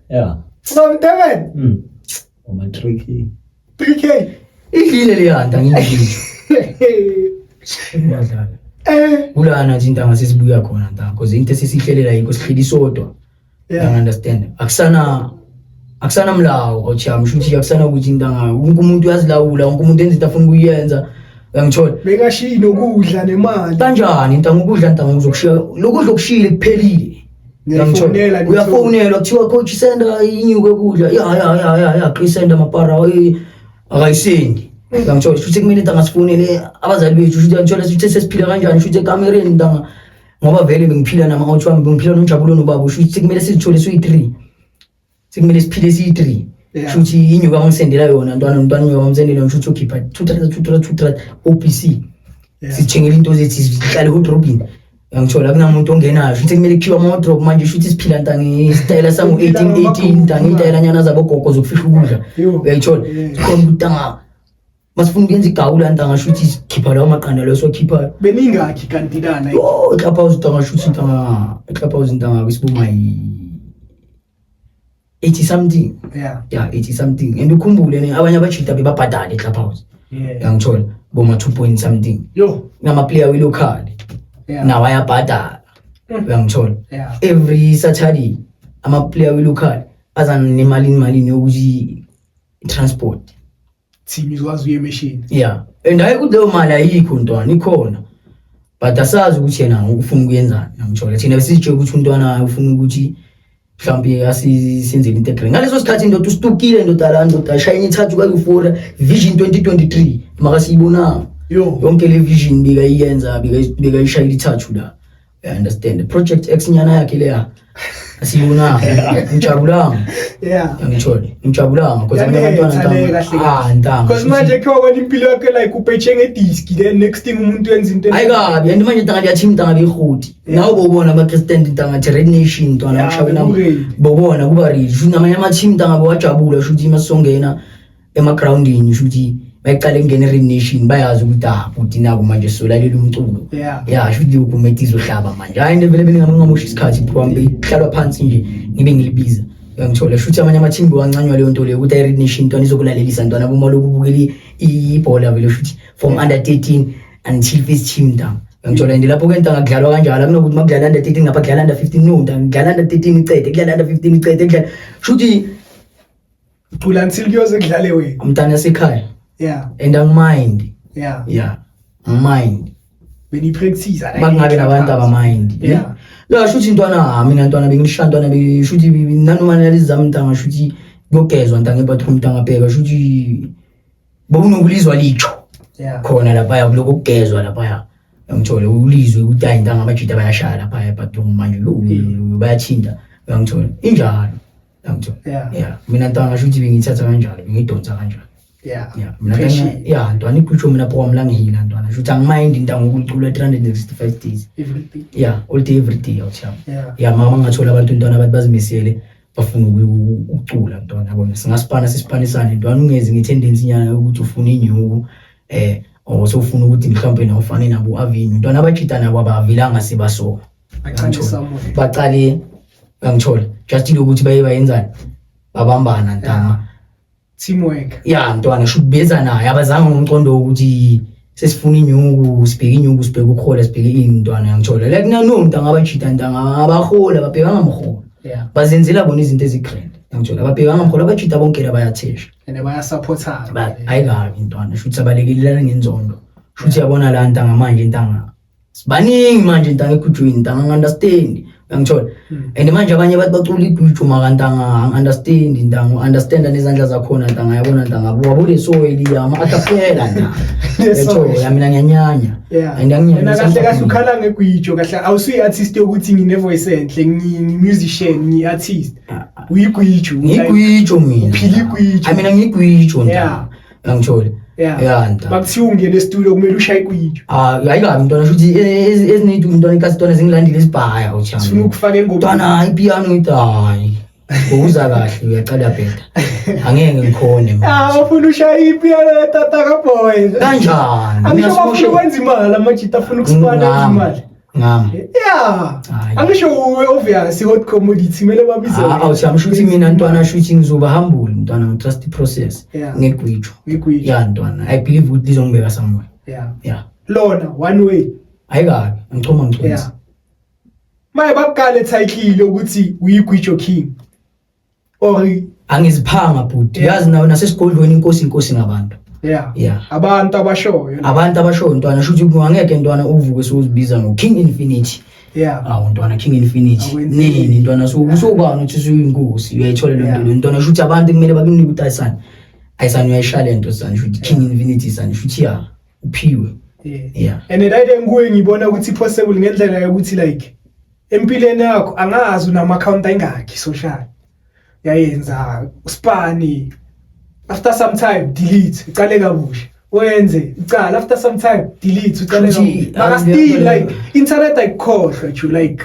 from Durban. Oma 3K. 3K. Idlile leya ntanga, idlile, uyadlala. Kulana nje intanga sesibuya khona ntanga, because into esesihlelela yikho sihleli sodwa. You understand, akusana mlawo awuchami, shuthi akusana ukuthi intanga wonke umuntu uyazilawula, wonke umuntu enza into afuna ukuyenza, uyangithola. Bekashiyi nokudla nemali. Kanjani ntanga ukudla ntanga uzokushiya lokudla okushiyile kuphelile. Niyafonela. Uyangithola? Uyafonelwa kuthiwa coach senda inyuke ukudla, ya ya ya ya ya, please senda amapara, akayisendi, uyangithola, shuthi kumele ntanga sifonele abazali bethu, shuthi uyangithola, shuthi sesiphila kanjani, shuthi ekamereni ntanga, ngoba vele bengiphila nama-out wami, bengiphila noNjabulo nobaba, shuthi sekumele sizithole siyi-three, sekumele siphile siyi-three. Shuthi inyuka abangisendela yona ntwana, ntwana inyuka abangisendela yona, shuthi ukhipha 2 rand, 2 rand, 2 rand OPC. Sithengela into zethu, sihlale edrobheni. Uyangithola, kunamuntu ongenayo, futhi kumele kukhiwe ama-wardrobe manje, shuthi siphila ntanga isitayela sangu-1818 ntanga, iy'tayelanyana zabogogo zokufihla ukudla. Uyayithola, khona ukuthi ntanga masifuna ukuyenza igawula ntanga, shuthi sikhipha lawo maqanda lawo siwakhiphayo. Beningakhi kanti lana? Yo, eclubhouse ntanga, shuthi ntanga eclubhouse ntanga kwisibuma 80 something. Yeah, 80 something, and ukhumbule ne abanye abajita bebabhadala eclubhouse. Uyangithola, boma 2 point something. Yo. Nama-player we-local nawo ayabhadala. Uyangithola? Yeah. Every Saturday ama-player we-local aza nemalini, malini yokuthi transport. Team izwazi uye emeshini. Yeah, and hayi ukuthi leyo mali ayikho ntwana, ikhona, but asazi ukuthi yena ufuna ukuyenzani. Uyangithola, thina besizitshela ukuthi umntwana ufuna ukuthi mhlawumbe asisenzele into egrand ngaleso sikhathi. Ndoda, ustukile ndoda la, ndoda shayini ithathu kayi-four, vision 2023 makasiyibonanga. Yo. Yonke le vision bekayiyenza, bekayishayela ithathu la, you understand? Project X nyana yakhe leya asiyibonanga, ngijabulanga. Ngithola, ngijabulanga because abanye abantwana Yanetha le ntanga kahle. Ah, ntanga. Because manje khe wabona impilo yakhe like ubheje ngediski, then next thing umuntu wenza into. Hayi kabi, and manje ntanga liyathini, ntanga beyihoti nawe bowubona ama-president ntanga athi Red Nation ntwana. Kushawe nami. Beku-ready. Bobona kuba ready, shuthi namanye ama-team ntanga bowajabula, shuthi masizongena emagrawundini, shuthi bayiqale kungena i-Red Nation, bayazi ukuthi ah bhuti, naku manje sizolalela umculo. Ya, shuthi uGumede izohlaba manje. Hayi, into vele bengingamoshi isikhathi bro wami, beyihlalwa phansi nje ngibe ngilibiza. Uyangithola, shuthi amanye ama-team bewancanywa leyo nto leyo ukuthi i-Red Nation ntwana izokulalelisa ntwana, boma lokhu ubukela ibhola vele, shuthi from under 13 until first team ntanga. Uyangithola, and lapho ke ntanga kudlalwa kanjalo, akunokuthi makudlala under 13 ngapha kudlala under 15. No ntanga, kudlala under 13 icede, kudlala under 15 icede, kudlala shuthi Ucula until kuyoze kudlale wena. Umntana yasekhaya. And angimind. Yeah, angimind. Benipractice. Makungabe nabantu abamind. Ya, shuthi ntwana, mina ntwana bengisha ntwana, shuthi nanoma nalezi zami ntanga, shuthi kuyogezwa ntanga ebathroom ntanga, bheka shuthi bowunokulizwa litsho khona laphaya kuloko kugezwa laphaya. Uyangithola, ulizwe ukuthi hayi ntanga, amajita bayashaya laphaya ebathroom manje, yo, bayathinta. Uyangithola, injalo. Uyangithola? Yeah, mina ntanga shuthi bengiyithatha kanjalo, bengiyidonsa kanjalo. Yeah, mina Passion. ntanga, yeah ntwana, igwijo mina bro la ngihila ntwana, shuthi angimind ntanga ukulicula 365 days. Everything. Yeah, all day every day, awuthiyami. Yeah, mama, ngathola abantu ntwana abathi bazimisele, bafuna ukucula ntwana, yabona, singasipana sisipanisane ntwana, ungezi nge-tendency nyana yokuthi ufuna inyuku or sofuna ukuthi mhlawumbe nawe ufane nabo avenue ntwana. Abajita nabo abavilanga sibaso. Baqale somewhere. Baqale, uyangithola, just lokuthi baye bayenzani, babambana ntanga. Teamwork. Ya ntwana, shuthi beza naye abazange ngomqondo wokuthi sesifuna inyuku, sibheke inyuku, sibheke ukuhola, sibheke ini ntwana. Yangithola, like na no ntanga, abajita ntanga abahola, ababhekanga mholo. Bazenzela bona izinto ezigrand. Yangithola, ababhekanga mholo, abajita bonke la bayathesha. And bayasupportana. Ayikabi ntwana, shuthi abalekelelana ngenzondo, shuthi yabona la ntanga manje ntanga sibaningi manje ntanga egujwini ntanga, ngi-understand, uyangithola? And manje abanye bathi bacula igwijo makantanga, angi-understand ntanga, u-understanda nezandla zakhona ntanga, yabona ntanga, wabule soil ama-acapella ntanga. Uyathola, mina ngiyanyanya. And anginyanya. Wena kahle kahle ukhala ngegwijo kahle, awusuyi-artist yokuthi ngine-voice enhle, ngi-musician, ngi-artist, uyigwijo. Ngigwijo mina. Uphila igwijo. Hayi, mina ngigwijo ntanga, uyangithola? Ya ntanga. Bakuthiwa ungena estudio kumele ushaye igwijo. Ah, ayikabi mntwana, shuthi ezinethu mntwana ikasi ntwana zingilandile isibhaya Sifuna uthami. ukufaka engomeni. Mntwana ipiano ngithi hayi. Ngokuza kahle uyaqala uyabheda. Angeke ngikhone manje. Ah, ufuna ushaya ipiano letata kaboy. Kanjani? Angisho Mina bafuna ukwenza imali, amajita afuna ukusipana enza imali. Ngami. Hayi. Angisho uwe obvious hot commodity kumele babize Ah, wena. awuthami, shuthi mina ntwana shuthi ngizoba humble ntwana, ngitrust the process. Ngegwijo. Ngegwijo. Ya ntwana, I believe ukuthi lizongibeka somewhere. Yeah. Lona one way. Ayikabi, ngichoma ngichomisa. Maye bakukale title ukuthi uyigwijo king. Or Angiziphanga bhuti. Yazi nawe nasesigodlweni inkosi inkosi ngabantu. Abantu abashoyo. Abantu abashoyo ntwana, shuthi angeke ntwana uvuke sewuzibiza ngo King Infinity. Awu ntwana, King Infinity. Akwenzeki. Nini ntwana, so usubani uthi usuyinkosi, uyayithola le nto le ntwana, shuthi abantu kumele bakunike ukuthi ayisani. Ayisani, uyayishaya le nto sani, shuthi King Infinity sani, shuthi ya uphiwe. And right nguwe ngibona ukuthi possible ngendlela yokuthi like empilweni yakho angazi unama account ayingakhi social. Yayenza uspani, after some time delete, uqale kabusha. Wenze ucala, after some time delete, ucale. Futhi, Mara still, like, internet ayikhohlwa nje, like.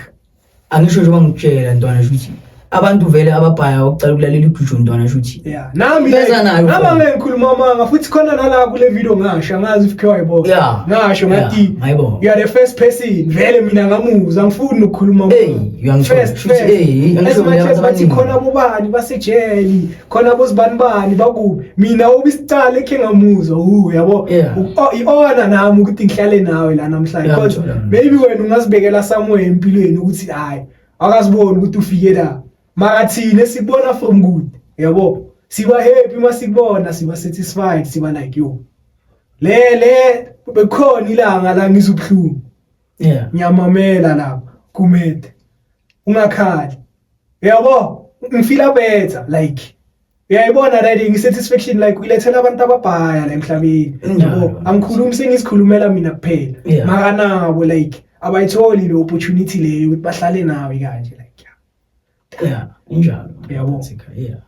Angisho nje, bangitshela ntwana, shuthi abantu vele ababhaya ukucala ukulalela igujo, ntwana, shuthi Yeah, nami Beza like, nayo nami phone. angeke ngikhuluma amanga futhi khona nala kule video ngasho, angazi if khe wayibona. Ngasho ngathi ngayibona. you are the first person vele mina ngamuza, angifuni ukukhuluma. Hey, uyangithola. First, Shuthi, first. hey, As angisho much mina as bathi abantu khona abaningi. bobani basejeli, khona bozibani bani bakuphi, mina obisicala ekhe ngamuzwa uyabo. I-honor nami ukuthi ngihlale nawe la namhlanje, because ngithola. maybe wena ungazibekela somewhere empilweni ukuthi hayi, akaziboni ukuthi ufike la, mara thina sikubona from good, yabo, siba happy masikubona, siba satisfied, siba like, yo, le bekukhona ilanga la ngizwa ubuhlungu. Ngiyamamela lapha Gumede, ungakhali, uyabo, ngifeela better, like, uyayibona that ngi-satisfaction, like, uyilethela abantu ababhaya la emhlabeni. Injalo. Yabo, angikhulumi sengizikhulumela mina kuphela, mara nabo, like, abayitholi le opportunity leyo ukuthi bahlale nawe kanje, like, yeah. Yeah, injalo. Yabo.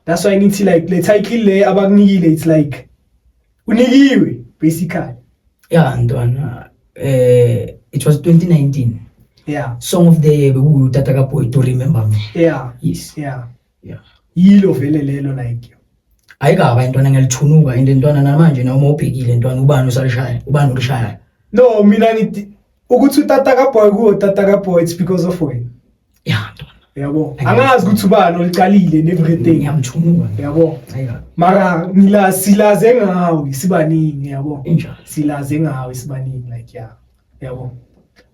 That's why ngithi, like, le title le abakunikile, it's like unikiwe basically. Yeah, ntwana, it was 2019, song of the year bekuyu Tata ka Boy, to Remember Me. Yes. Yilo vele lelo, like. Ayikaba intwana, ngiyalithunuka into ntwana, namanje noma ubhekile ntwana, ubani usalishaya, ubani ulishayayo? No, mina ngithi ukuthi utata kaBoy kuwo tata kaBoy, it's because of wena. Yeah, ntwana. Yabo, angazi ukuthi ubani olicalile and everything. Ngiyamthunuka. Yabo. Ayikaba. Mara ngila silaze ngawe sibaningi, yabo. Injalo. Silaze ngawe sibaningi, like, yeah, yabo.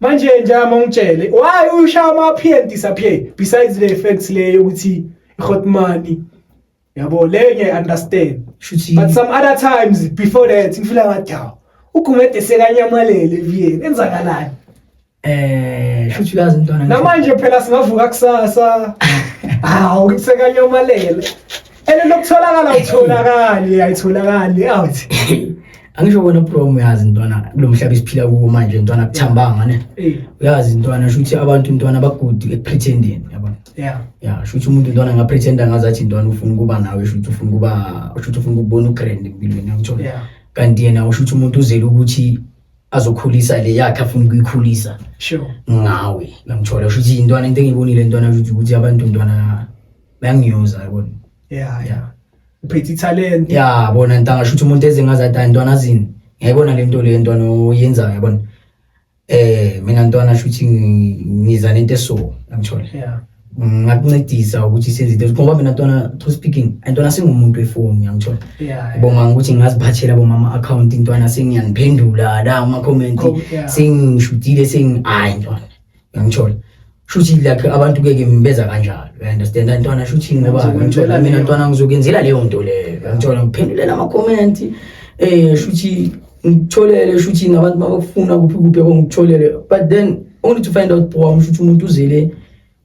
Manje nje ama ungitshele why ushaya ama-appear and disappear, besides the effects le yokuthi i-hot money, yabo, le ngiyayi-understand. Shuthi But some other times before that ngifila ngathi, hawu, uGumede sekanyamalele viyeni, enzakalani? Shuthi uyazi ntwana, Namanje phela singavuka kusasa, hawu, sekanyamalele and lokutholakala utholakali, ayitholakali out. Angisho wena bro, uyazi ntwana, kulo mhlaba esiphila kuwo manje ntwana, kuthambanga ne. Uyazi ntwana, shuthi abantu ntwana ba-good ekupretendeni, yabona. Ya, shuthi umuntu ntwana angapretenda ngazathi ntwana ufuna ukuba nawe, shuthi ufuna ukuba, shuthi ufuna ukubona ugrand empilweni, yangithola. Kanti yena ushuthi umuntu uzele ukuthi azokhulisa le yakhe afuna ukuyikhulisa ngawe, ngangithola. Shuthi intwana, into engiyibonile ntwana, shuthi ukuthi abantu ntwana bayangiyuza, yabona. Yeah, uphethe italent. Ya bona ntanga, shuthi umuntu eze ngazathi, hayi ntwana, azini ngiyayibona le nto le ntwana oyenzayo, yabona, mina ntwana shuthi ngiza nento eso, ngangithola. Ngakuncedisa ukuthi senze into, ngoba mina ntwana, true speaking, ntwana, sengumuntu wefoni, ngangithola. Bonga ukuthi ngingaziphathela boma ama-account ntwana, sengiyaniphendula la ama-comment. Sengishutile, hayi ntwana, ngangithola, shuthi like abantu ke ngibeza kanjalo, you understand ntwana, shuthi ngoba Ngizokwenzela ngangithola mina leyo. Ntwana, ngizokwenzela leyo nto leyo, ngangithola, ngiphendulela ama-comment, shuthi ngitholele, shuthi nabantu mabakufuna kuphi kuphi, yabo, ngikutholele. But then only to find out, bro, shuthi umuntu uzele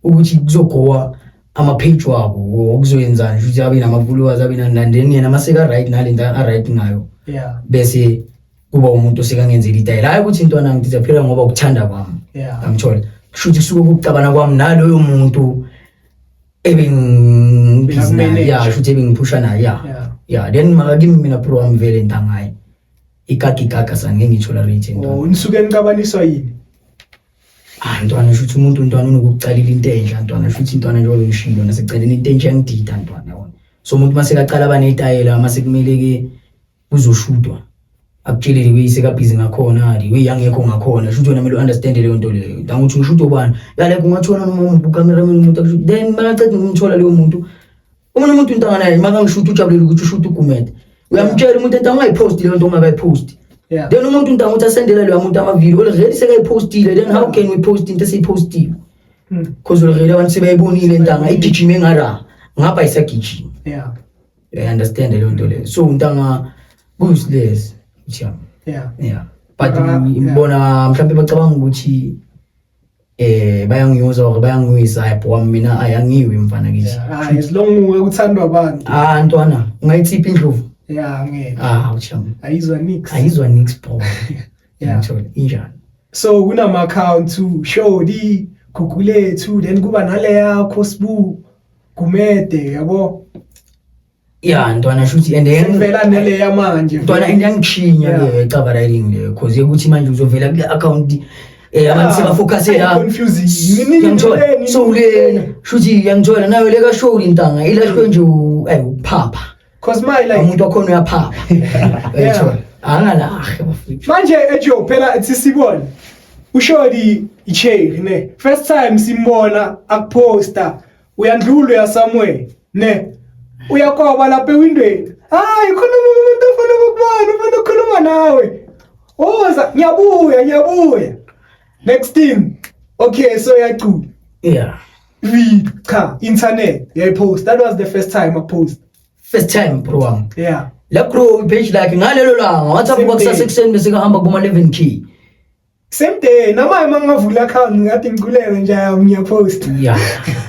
ukuthi kuzogowa ama-page wabo, okuzoyenzani, shuthi abe nama-followers, abe nani nani, then yena maseka right nale nto a-right ngayo, bese kuba umuntu osekangenzela itayela, hayi ukuthi intwana ngidisappeara ngoba ukuthanda kwami. Angithola, kusho ukuthi kusuke ukucabana kwami naloyo muntu ebengibhizi naye. Bekakumanage. Ya, shuthi ebengiphusha naye, ya. Ya, then maka kimi mina bro wami vele ntangaye ikaka ikaka sani, ngeke ngiyitolerate Oh, ntwana. nisuke nicabaniswa yini? Ah ntwana, shuthi umuntu ntwana unokukucalela into entsha ntwana, shuthi ntwana njengoba ngishilo nasekuceleni into entsha yangidida ntwana, yabona. So umuntu masekaqala abaneyitayela, mase kumele ke kuzoshutwa, akutshele the way sekabhizi ngakhona, the way angekho ngakhona, shuthi wena kumele u-understand leyo nto leyo ntanga ukuthi ngishuta ubani ya, like ungathola noma umuntu ucameraman, umuntu akushuta, then makaceda ukumthola leyo muntu, omunye umuntu intanga naye makangishuta ujabulela ukuthi ushuta uGumede, uyamtshela umuntu ntanga ungayiphosti leyo nto, ungakayiphosti. Then umuntu ntanga uthi asendela loya muntu amavidiyo already sekayipostile, then how can we post into eseyipostile? Because already abantu sebayibonile ntanga, igijime ngara ngapha, ayisagijimi. You understand leyo nto leyo? So ntanga useless yeah. Yeah, but ngibona mhlawumbe bacabanga ukuthi bayangiyuza or bayangiwisa, hayi bro, mina ayangiwi mfana kithi. Yeah. Ah, as long uthandwa abantu. Ah ntwana, ungayitsipha indlovu? Yeah, ngeke. Ah ucham. Ayizwa nix. Ayizwa nix bro. Ngithola injani. So kunama account Shodi, Gugulethu, then kuba nale yakho Sibu Gumede, yabo. Ya ntwana, shuthi and then Sekuvela nale yamanje. Ntwana, and yangishinya Yeah. ke cover riding le, cause ukuthi manje uzovela kule account abantu sebafocuse la. Confusing. Nini- Yangithola. nini- So lena shuthi yangithola nayo le ka show intanga ilahlwe nje uphapha. Cause my like Umuntu wakhona uyaphapha. Uyayithola, angalahle bafethu. Manje ejo phela sisibona ushodi icherry ne, first time simbona akuposta, uyandlula uya somewhere ne, uyakoba lapha ewindweni, hayi khuluma umuntu ofuna ukukubona, ufuna ukukhuluma nawe, woza, ngiyabuya ngiyabuya. Next thing, okay, so yacula video, cha, internet yayipost. That was the first time I post. First time, bro wami. La grow page lakhe ngalelo langa wathi Same avuka kusasa day. ekuseni bese kahamba kuma 11K. Same day nama mangavula account ngathi ngikulele nje, ngiyapost. Ya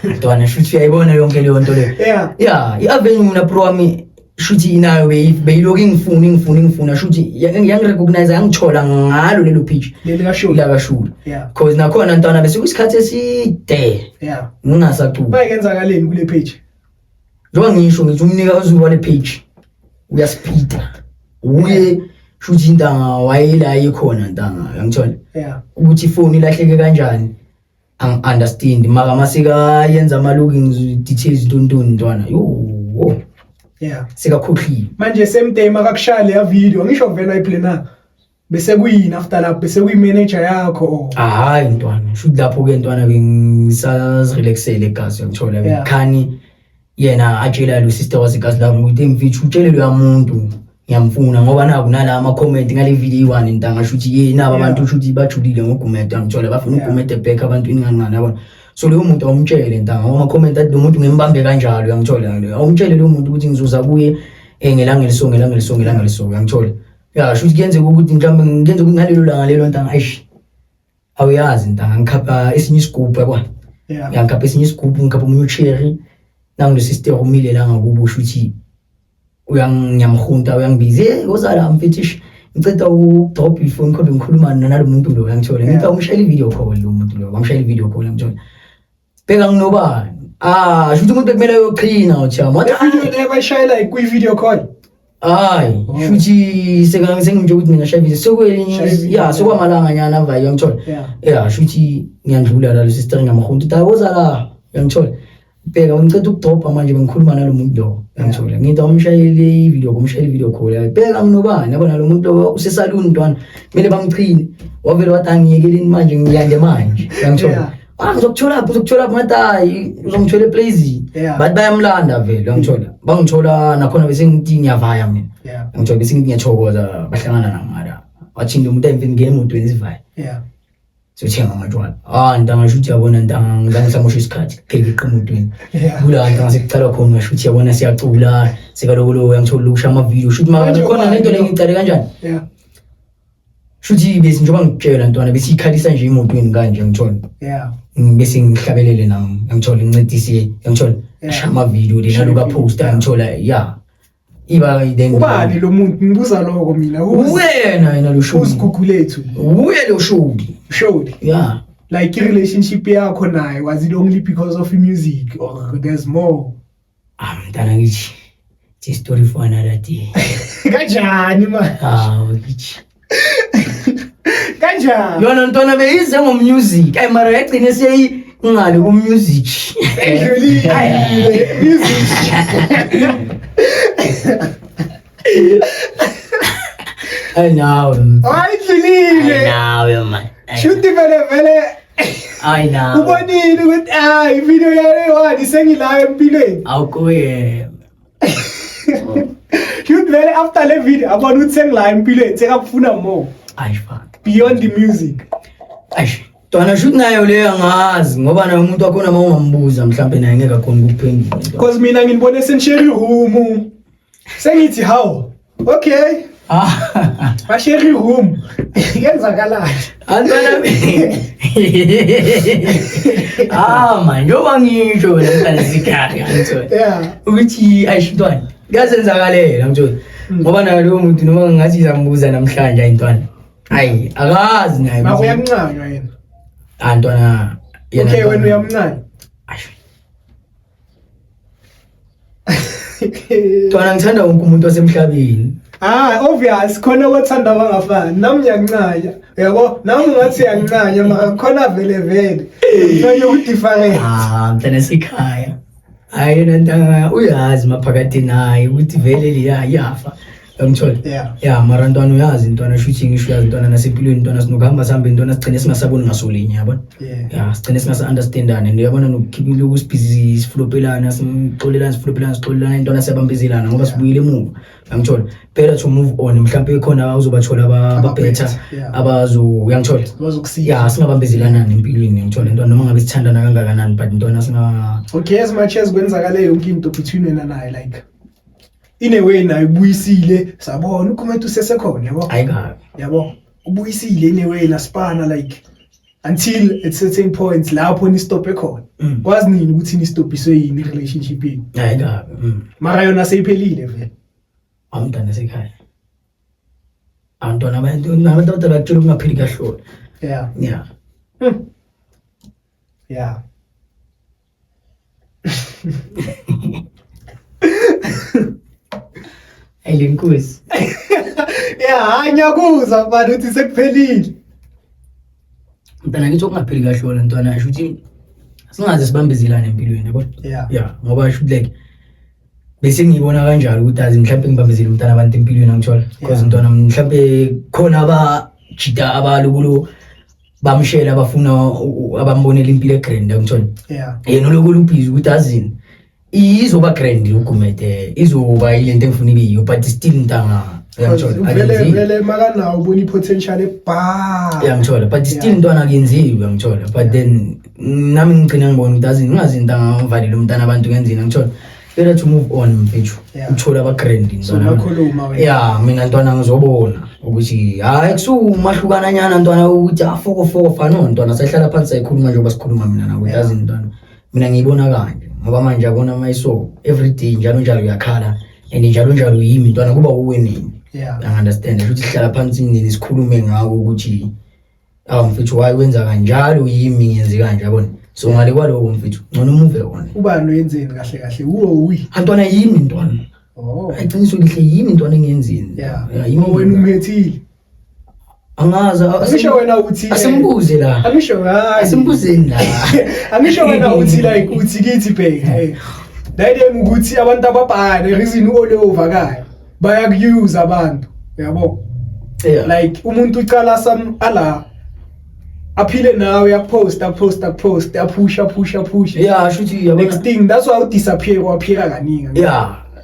ntwana, shuthi uyayibona yonke leyo nto leyo. Ya, i-avenue mina, bro wami, shuthi inayo beyilokhu ingifuna ingifuna ingifuna, shuthi yangirecognize, yangithola ngalo lelo page. Leli kasho. Lakashula. Cause nakhona ntwana bese kuyisikhathi eside ngingasaculi. Bayenzakaleni kule page? Njengoba ngisho ngithi umnikazi wale page uyaspeeda uye, shuthi intanga wayela ikhona ntanga, uyangithola? Yeah. Ukuthi ifoni ilahleke kanjani angi-understand, maka maseka yenza ama-logins details ntontoni ntwana, yo. Sekakhohliwe. Manje same day makakushaya leya video, ngisho vele ayiplana bese kuyini after lapho, bese kuyi-manager yakho or? Hayi ntwana, shuthi lapho-ke ntwana bengisazirelaxele egazi, uyangithola? Khani yena atshela lo sister wasegazi lami ukuthi mfethu utshele loya muntu ngiyamfuna, ngoba naku nala ama-comment ngale video iyi-one ntanga, shuthi ye naba abantu shuthi bajulile ngoGumede, angithola, bafuna uGumede back abantu ingancane, yabona. So loyo muntu awumtshele ntanga, ngoba ama-comment athi lo muntu ngimbambe kanjalo, uyangithola? Awumtshele loyo muntu ukuthi ngizoza kuye ngelanga eliso, ngelanga eliso, ngelanga eliso, uyangithola? Ya, shuthi kuyenzeka ukuthi mhlawumbe kuyenzeka ukuthi ngalelo langa lelo ntanga, eish, awuyazi ntanga, ngikhapha esinye isigubhu, yabona. Ya, ngikhapha esinye isigubhu, ngikhapha omunye ucherry, nangu sister umile la ngakubo, shuthi uyangiyamhunta, uyangibiza, hey woza la mfethu, ish, ngiceda ukudrop ifoni call, ngikhuluma nalo muntu lo, uyangithola? Ngithi awumshayela i-video call lo muntu lo, wamshayela i-video call, uyangithola? Bheka nginobani, ah, shuthi umuntu ekumele ayoqhina uthiyami wathi Le video le bayishaya like kwi-video call? Hayi. Oh. Shuthi sengimtsho ukuthi mina shaya video. Shaya video, Ya, sekwamalanga nyana avayo, uyangithola? Yeah. Ya, shuthi ngiyandlula la, lo sister ngiyamhunta ukuthi awoza la, uyangithola? Bheka ngiceda ukudrobha manje, bengikhuluma nalo muntu lo, uyangithola? Ngithi awumshayele i-video, kumshayele i-video call, bheka nginobani, yabona lo muntu lo usesaluni ntwana, kumele bamchine. Wavele wathi angiyekeleni manje, ngiyande manje, uyangithola? Ah, ngizokuthola phi, ngizokuthola phi? Ngathi hayi, uzongithola eplazini. Bathi bayamlanda vele, uyangithola? Bangithola nakhona bese ngithi ngiyavaya mina. Ngithola bese ngithi ngiyathokoza, bahlangana namara wathi lo muntu ayimfini, ngene emotweni sivaye. Siyothenga amatshwala. Ah ntanga, shuthi yabona ntanga, ngisamosha isikhathi phela emotweni. Kula ntanga sekucala khona, shuthi yabona siyacula sekaloko, uyangithola, ukusha ama-video, shuthi mara Manje khona ubani lento le lo? ngicale kanjani? Shuthi bese njengoba ngikutshela ntwana, besiyikhalisa nje emotweni kanje, ngithola? Bese ngihlabelele nami, ngithola, ngincedise, ngithola, asha ama-video le naloku aposta, ngithola, ya, iba then Ubani lo muntu? Ngibuza lokho mina. Wena yena lo shudi. Uzigugulethu. Uye lo shudi. Shodi. Ya. Like i-relationship yakho naye, was it only because of music or there's more? Ah mntana ngithi it's a story for another day. Kanjani man? Ah ngithi Kanjani? Yona ntwana beyize ngomusic, ayi mara yagcine seyingale ku-music. Edlulile music. Ayi nawe. Hayi idlulile. Ayi nawe man. Shuthi vele vele Ayi nawe. ubonile ukuthi ah ivideo yale wani sengila empilweni. Awukuye. Shuthi vele after le video abona ukuthi sengila empilweni, sekakufuna more Ayi fuck. beyond the music. Ayi ntwana, shuthi nayo leyo angazi, ngoba naye umuntu wakhona uma ungambuza mhlampe naye ngeke akhona ukuphendula. Because mina nginibone senishare room. Sengithi how? Okay. Ah. Bashare room. Yenzakalani? Antwana, ah man, njengoba ngisho wena mntana sikhaya, ngithola ukuthi ayish ntwana kuyazenzakalela, ngithola, ngoba naye loyo muntu noma ngingathi ngizambuza namhlanje, ayi ntwana, ayi akazi naye. Maka uyamncanywa yena. Ah ntwana yena Okay, wena ntwana. uyamncanywa. Ayish. Ntwana, ngithanda wonke umuntu wasemhlabeni. Ah, obvious khona wathanda abangafani. Nami ngiyakuncanya. Yabo, nami ungathi uyangincanya mara khona vele vele. Ngifuna ukudifferent. Ah, mntana sekhaya. Hayi yena ntanga uyazi maphakathi naye ukuthi vele liya yafa. Uyangithola? Yeah. Ya, mara ntwana uyazi ntwana, shuthi ngisho uyazi ntwana, nasempilweni ntwana sinokuhamba sihambe ntwana, sigcine singasaboni ngasolinye, yabona? Yeah. Ya, sigcine singasa-understandani and uyabona nokukhipha lokhu sibhizi siflopelana, sixolelana, siflopelana, sixolelana, intwana siyabambezelana ngoba sibuyile emuva. Uyangithola? Better to move on, mhlawumbe khona uzobathola aba-better Yeah. abazo, uyangithola? Bazokusiza. Ya, singabambezelanani empilweni, uyangithola ntwana, noma ngabe sithandana kangakanani, but ntwana singa Okay, as much as kwenzakale yonke into between wena naye, like in a way naye ubuyisile, sabona ucomment usesekhona, yabo. Hayi kabi. Yabo, ubuyisile in a way nasipana, like until at certain points lapho ni-stophe khona. Kwazi nini ukuthi ni-stopiswe yini i-relationship yenu? Hayi kabi. Mara yona seyiphelile vele. Awumntana sekhaya. Abantwana, abantu abantu abadala bakutshela ukungaphili kahlola. Yeah. Yeah. Ayi le nkosi. Yeah, hayi, ngiyakuzwa mfana ukuthi sekuphelile. Mntana ngithi okungapheli kahlola ntwana, asho ukuthi singaze sibambezelane empilweni, yabo. Yeah, ngoba asho ukuthi like bese ngiyibona kanjalo ukuthi azi mhlawumbe ngibambezele umntana abantu empilweni, angithola, because mntwana mhlawumbe khona abajita abalokulu bamshela abafuna abambonela impilo egrand, angithola. Yena ulokulu ubhizi ukuthi azini izoba grand uGumede, izoba ilento engifuna ibe yiyo, but still ntanga, uyangithola, vele akenziwa. Vele makanawo ubona i-potential ebha. Uyangithola, but still ntwana akuyenziwi, uyangithola, but then nami ngigcina ngibona ukuthi azi ngingazi intanga ngivalile umntana abantu ngenzini, angithola, better to move on mfethu. Uthole aba-grand. So nakhuluma wena. Ya, mina ntwana ngizobona ukuthi hayi kusumahlukana nyana ntwana ukuthi afokofoko no ntwana sahlala phansi sayikhuluma njengoba sikhuluma mina nawe. Yazi ntwana, mina ngiyibona kanje ngoba manje yabona mayiso every day njalo njalo uyakhala and njalo njalo yimi ntwana kuba uwe nini. Angi-understand ukuthi sihlala phansi nini sikhulume ngako ukuthi awu mfethu, why wenza kanjalo, yimi ngenze kanje, yabona. So ngale kwaloko mfethu, ngcono umuve wona. Ubani oyenzeni kahle kahle, uwo uyi? Antwana, yimi ntwana. Oh. Iqiniso lihle, yimi ntwana engiyenzini. Yeah. Yimi. Oh, wena umhethile. Angazi. Angisho wena uthi Asimbuze la. Angisho, hayi. Asimbuzeni la. Angisho wena uthi like uthi kithi bheka, hey. Dayide ukuthi abantu ababhaya, the reason all over kaya bayaku-use abantu, yabo. Like umuntu ucala some ala aphile nawe, uyapost, apost, apost, aphusha, aphusha, aphusha. Yeah, shuthi yabona. Next thing, that's why udisappear, waphila kaningi.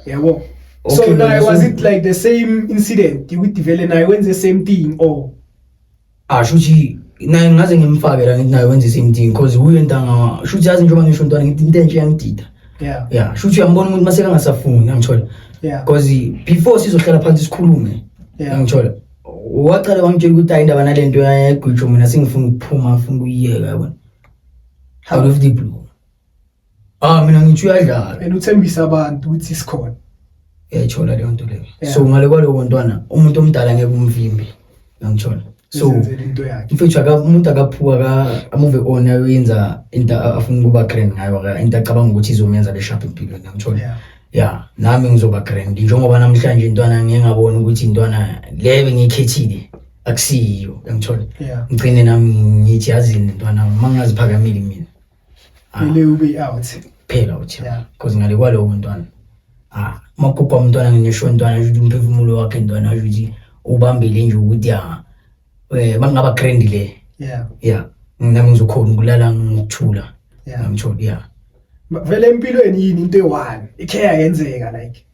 Yabo. So Okay, naye mina was it like the same incident ukuthi vele naye wenze same thing or? Ah, shuthi naye ngaze ngimfake la, ngithi naye wenze same thing because uye ntanga, shuthi yazi njengoba ngisho ntwana ngithi into entsha iyangidida. Yeah, shuthi uyambona umuntu mase kangasafuni, angithola, because before sizohlala phansi sikhulume, angithola, waqala wangitshela ukuthi hayi, indaba nalento yagwijo, mina sengifuna ukuphuma, ngifuna ukuyiyeka, yabona, out of the blue. Ah, mina ngithi uyadlala. And uthembisa abantu ukuthi sikhona. Uyayithola leyo nto leyo. So ngale kwaloko ntwana, umuntu omdala ngeke umvimbe, angithola, so Uzenzela into yakhe. Mfethu, umuntu akaphuka ka amove on ayoyenza into afuna ukuba grand ngayo, into acabanga ukuthi izomenza be sharp empilweni, angithola. Ya, nami ngizoba grand njengoba namhlanje intwana ngiye ngabona ukuthi intwana le bengiyikhethile akusiyo, angithola. Ngigcine nami ngithi yazini ntwana, uma ngingaziphakameli mina. Ah. Kumele ube out. Phela uthi because ngale kwaloko ntwana, ah, magogo wami ntwana, ngisho ntwana ukuthi umphefumulo wakhe ntwana ukuthi ubambile nje ukuthi ya bangaba grand le. Yeah, nami ngizokhona ukulala ngokuthula. Ngithola, yeah. Vele empilweni yini into eyi-one ikhe yayenzeka like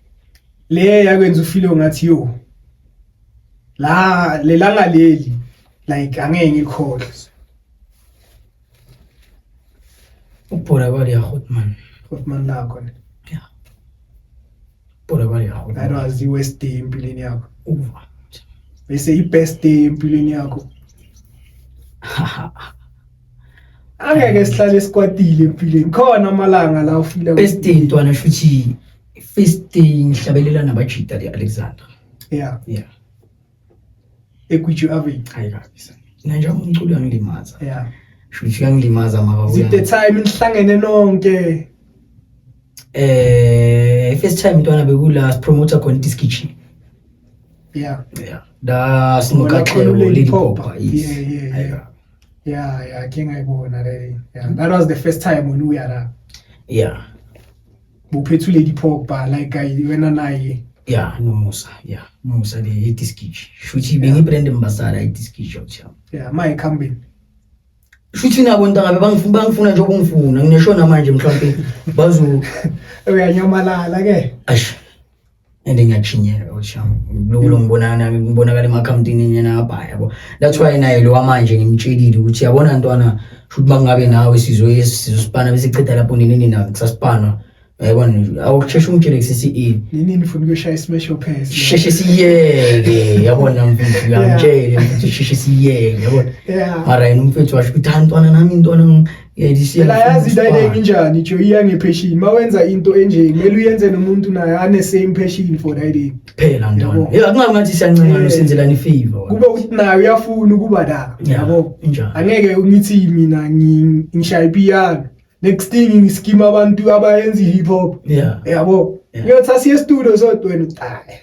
le yakwenza ufile ngathi yo la lelanga leli like angeke ngikhohlwe? Ukubhola kwale Grootman. Grootman lakho ne? Yeah, ubhola kwale Grootman. That was the worst day empilweni yakho? Uva. Bese i-best day empilweni yakho? Angeke sihlale sikwatile empilweni, khona amalanga la ufila. Best day ntwana, shuthi first day ngihlabelela nabajita le Alexander. Yeah. Egwiju Avenue. Hayi kabisa, mina nje umculo uyangilimaza. Shuthi uyangilimaza mara. Is it the time nihlangene nonke? First time, ntwana, bekula sipromoter khona iDiski G. Yeah, da Khona sinokatleo uLady Lady Popper. Popper, yes. Yeah, ke ngayibona le. Yeah, that was the first time when uya la. Buphethe uLady Popper, like wena naye. Yeah, noMusa, yeah, Musa le iDiski G, shuthi bengi-brand ambassador iDiski G, awuthi. Yeah, maye khambeni. Shuthi nabo ntanga bangifuna njengoba ungifuna, ngineshona manje, mhlawumbe bazo Uyanyamalala ke. Ash, and ngiyachinyela, awuthi, lokho ngibonana ngibonakala emakhawuntini nyana abhaya, yabo. That's why naye lo manje ngimtshelile ukuthi, yabona ntwana, shuthi mangabe nawe sizoye sizosipana bese chitha lapho nini nini, kusasipana, yabona, awukusheshe ungitshele kusisi. Nini nifuna ukuyoshaya smash or pass. Sheshe siyeke, yabona mfethu, uyangitshele mfethu, sheshe siyeke, yabona. Mara yena umfethu washo ukuthi, "Ah, ntwana, nami ntwana." Phela yazi into ayike injani, jo, iya nge-passion. Mawenza into enje, kumele uyenze nomuntu naye ane same passion for that thing. Phela ntwana. Yabo. Yeah, kungabi ngathi siyancengana, usenzelana i-favor. Kube ukuthi naye uyafuna ukuba la. Yabo. Injalo. Angeke ngithi mina ngishaya ipiano. Next thing ngiskima abantu abayenza i-hip hop. Yabo. Ngiyothatha siye studio sodwa, wena uthi, "Hayi.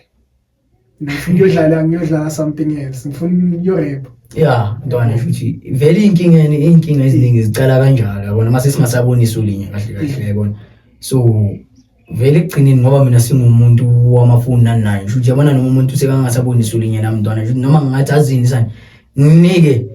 Ngifuna ngiyodlala something else. Ngifuna ukuyo-rap." Yeah ntwana, futhi vele iy'nkinga eziningi zicala kanjalo, yabona, mase singasaboni iso linye kahle kahle, yabona. So vele ekugcineni, ngoba mina singumuntu wamafoni nani nani, shuthi yabona, noma umuntu sekangasaboni iso linye nami, ntwana, shuthi noma ngingathi azini sani, nginike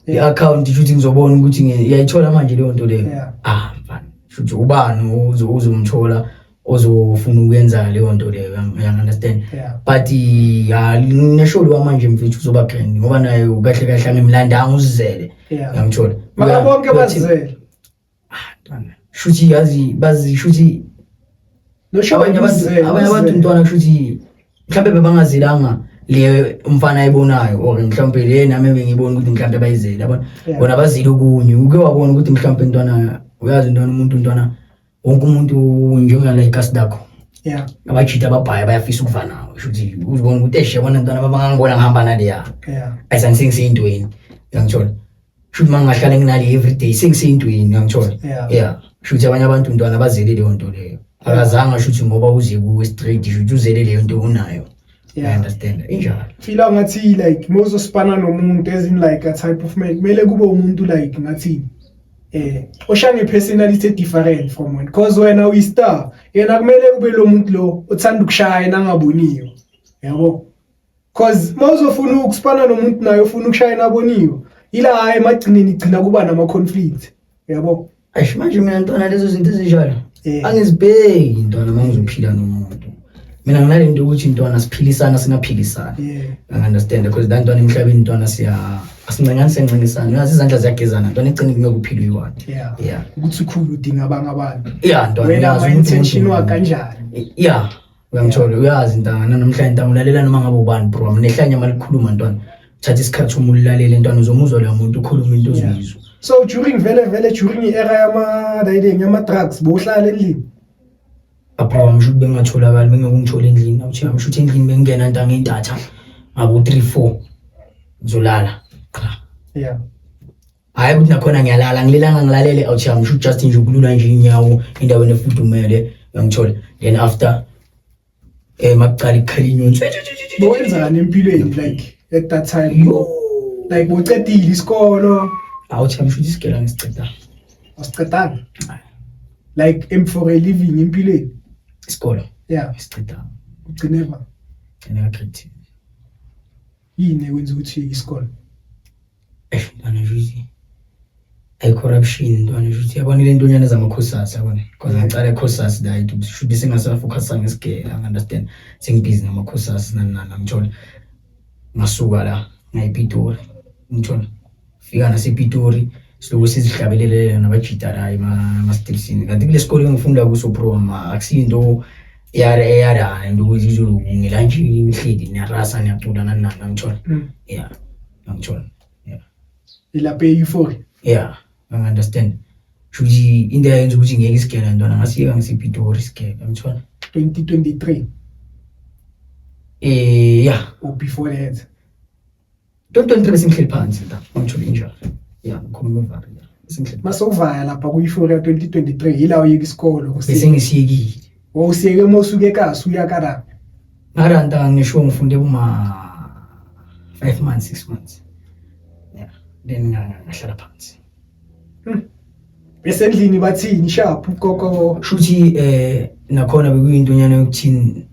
i-account, shuthi ngizobona ukuthi iyayithola manje leyo nto leyo. Ah mfana, shuthi ubani uzomthola ozofuna ukwenza leyo nto leyo, uyangi-understand? Yeah. But ya, nesholo wamanje mfethu uzoba grand, ngoba naye kahle kahle angimlandanga, uzizele. Uyangithola? Mara bonke bazizele. Ntwana, shuthi yazi bazi, shuthi Nosho abanye abantu, uzizele, abanye abantu, uzizele. ntwana, shuthi mhlawumbe bebangazelanga le umfana ayibonayo, or mhlawumbe le nami bengibona ukuthi mhlawumbe bayizele, yabona. Bona bazile okunye, uke wabona ukuthi mhlawumbe ntwana, uyazi ntwana, umuntu ntwana, wonke umuntu njengala ikasi lakho, abajita ababhaya bayafisa ukuva nawe, shuthi uzibona ukuthi eshe, yabona ntwana, babangangibona ngihamba naleya, ayisani sengiseyintweni, uyangithola? Shuthi uma ngingahlala nginale everyday, sengiseyintweni, uyangithola? Yeah. Yeah, shuthi abanye abantu ntwana bazele leyo nto leyo, akazange shuthi ngoba uze kuwe straight, shuthi uzele leyo nto unayo. I understand, injalo. Feel ngathi like mawuzospana nomuntu, as in like a type of man, kumele kube umuntu like ngathi osha nge-personality different from wena, because wena uyi-star, yena kumele ube lo muntu lo othanda ukushaya yena angaboniwe, yabo, cause mawuzofuna ukuspana nomuntu naye ufuna ukushaya yena aboniwe, ila hayi, emagcineni igcina kuba nama-conflict, yabo. Eish, manje mina ntwana, lezo zinto ezinjalo angizibheki ntwana. Uma ngizophila nomuntu, mina nginale nto ukuthi ntwana siphilisana, singaphilisani. I understand, because la ntwana emhlabeni ntwana siya asincengani, siyancengisana, uyazi, izandla ziyagezana ntwana, egcine kungeke uphile uyi-one. Yeah. Ukuthi ukhulu udinga abanye abantu. Yeah ntwana. Wena uyazi ama-intention umuntu. wakanjani? Yeah, uyangithola, uyazi ntanga, namhlanje ntanga ulalela noma ngabe ubani, bro, nehlanya malikhuluma ntwana, thatha isikhathi uma ulilalele ntwana, uzomuzwa loyo muntu ukhuluma into ozoyizwa. So during vele vele during i-era yama-riding yama-drugs, bowuhlala endlini? Bro, ngisho ukuthi bengingatholakali, bengeke ungithole endlini, awuthi, ngisho ukuthi endlini bengingena ntanga intatha ngabo 3 4, ngizolala qha. Hhayi ukuthi nakhona ngiyalala, ngilelanga ngilalele, awuthi, ngisho ukuthi just nje ukulula nje inyawo endaweni efudumele, uyangithola? Then after makucala ikhala inyoni. Bowenzani empilweni like at that time? Yo. Like bowucedile isikolo? Awuthi, ngisho ukuthi isigela ngisiceda. Awusicedanga? Like for a living empilweni? Isikolo? Ngisiceda. Ugcine ba Gcine ka-grade 10. Yini ekwenza ukuthi uyeke isikolo? Ntwana, nje ukuthi ayi-corruption ntwana, nje ukuthi yabona ile ntonyana zamakhosasi, yabona, because ngicala ekhosasi la, shuthi sengasafocusa ngesigela, understand, sengibhizi ngamakhosasi nani nani, angithola ngasuka la ngayipitori, ngithola fika nasepitori, siloku sizihlabelelela nabajita la ema-stepsini, kanti kule sikole engifunda kuso, bro, akusiyinto eyara into ukuthi izoloku ngelantshini nihleli niyarasa, niyacula nani nani, angithola. Yeah, angithola, yeah. Ilapha e-euphoria? Yeah, angi-understand, shuthi into eyayenza ukuthi ngiyeke isigela ntwana, ngasiyeka ngisepitori isigela, angithola. 2023? Yeah. Or before that? 2023 bese ngihleli phansi nta, angithola, injalo, yeah, ngikhuluma ivari, yeah, bese ngihleli. Masovaya lapha ku-euphoria 2023, yila uyeka isikolo? Bese ngisiyekile. Wawusiyeke uma usuke ekasi uya karabhi? Ngaranta ngisho ngifunde kuma 5 months, 6 months, yeah, then ngahlala phansi. Bese endlini bathini, sharp ugogo? Shuthi nakhona bekuyinto nyana yokuthini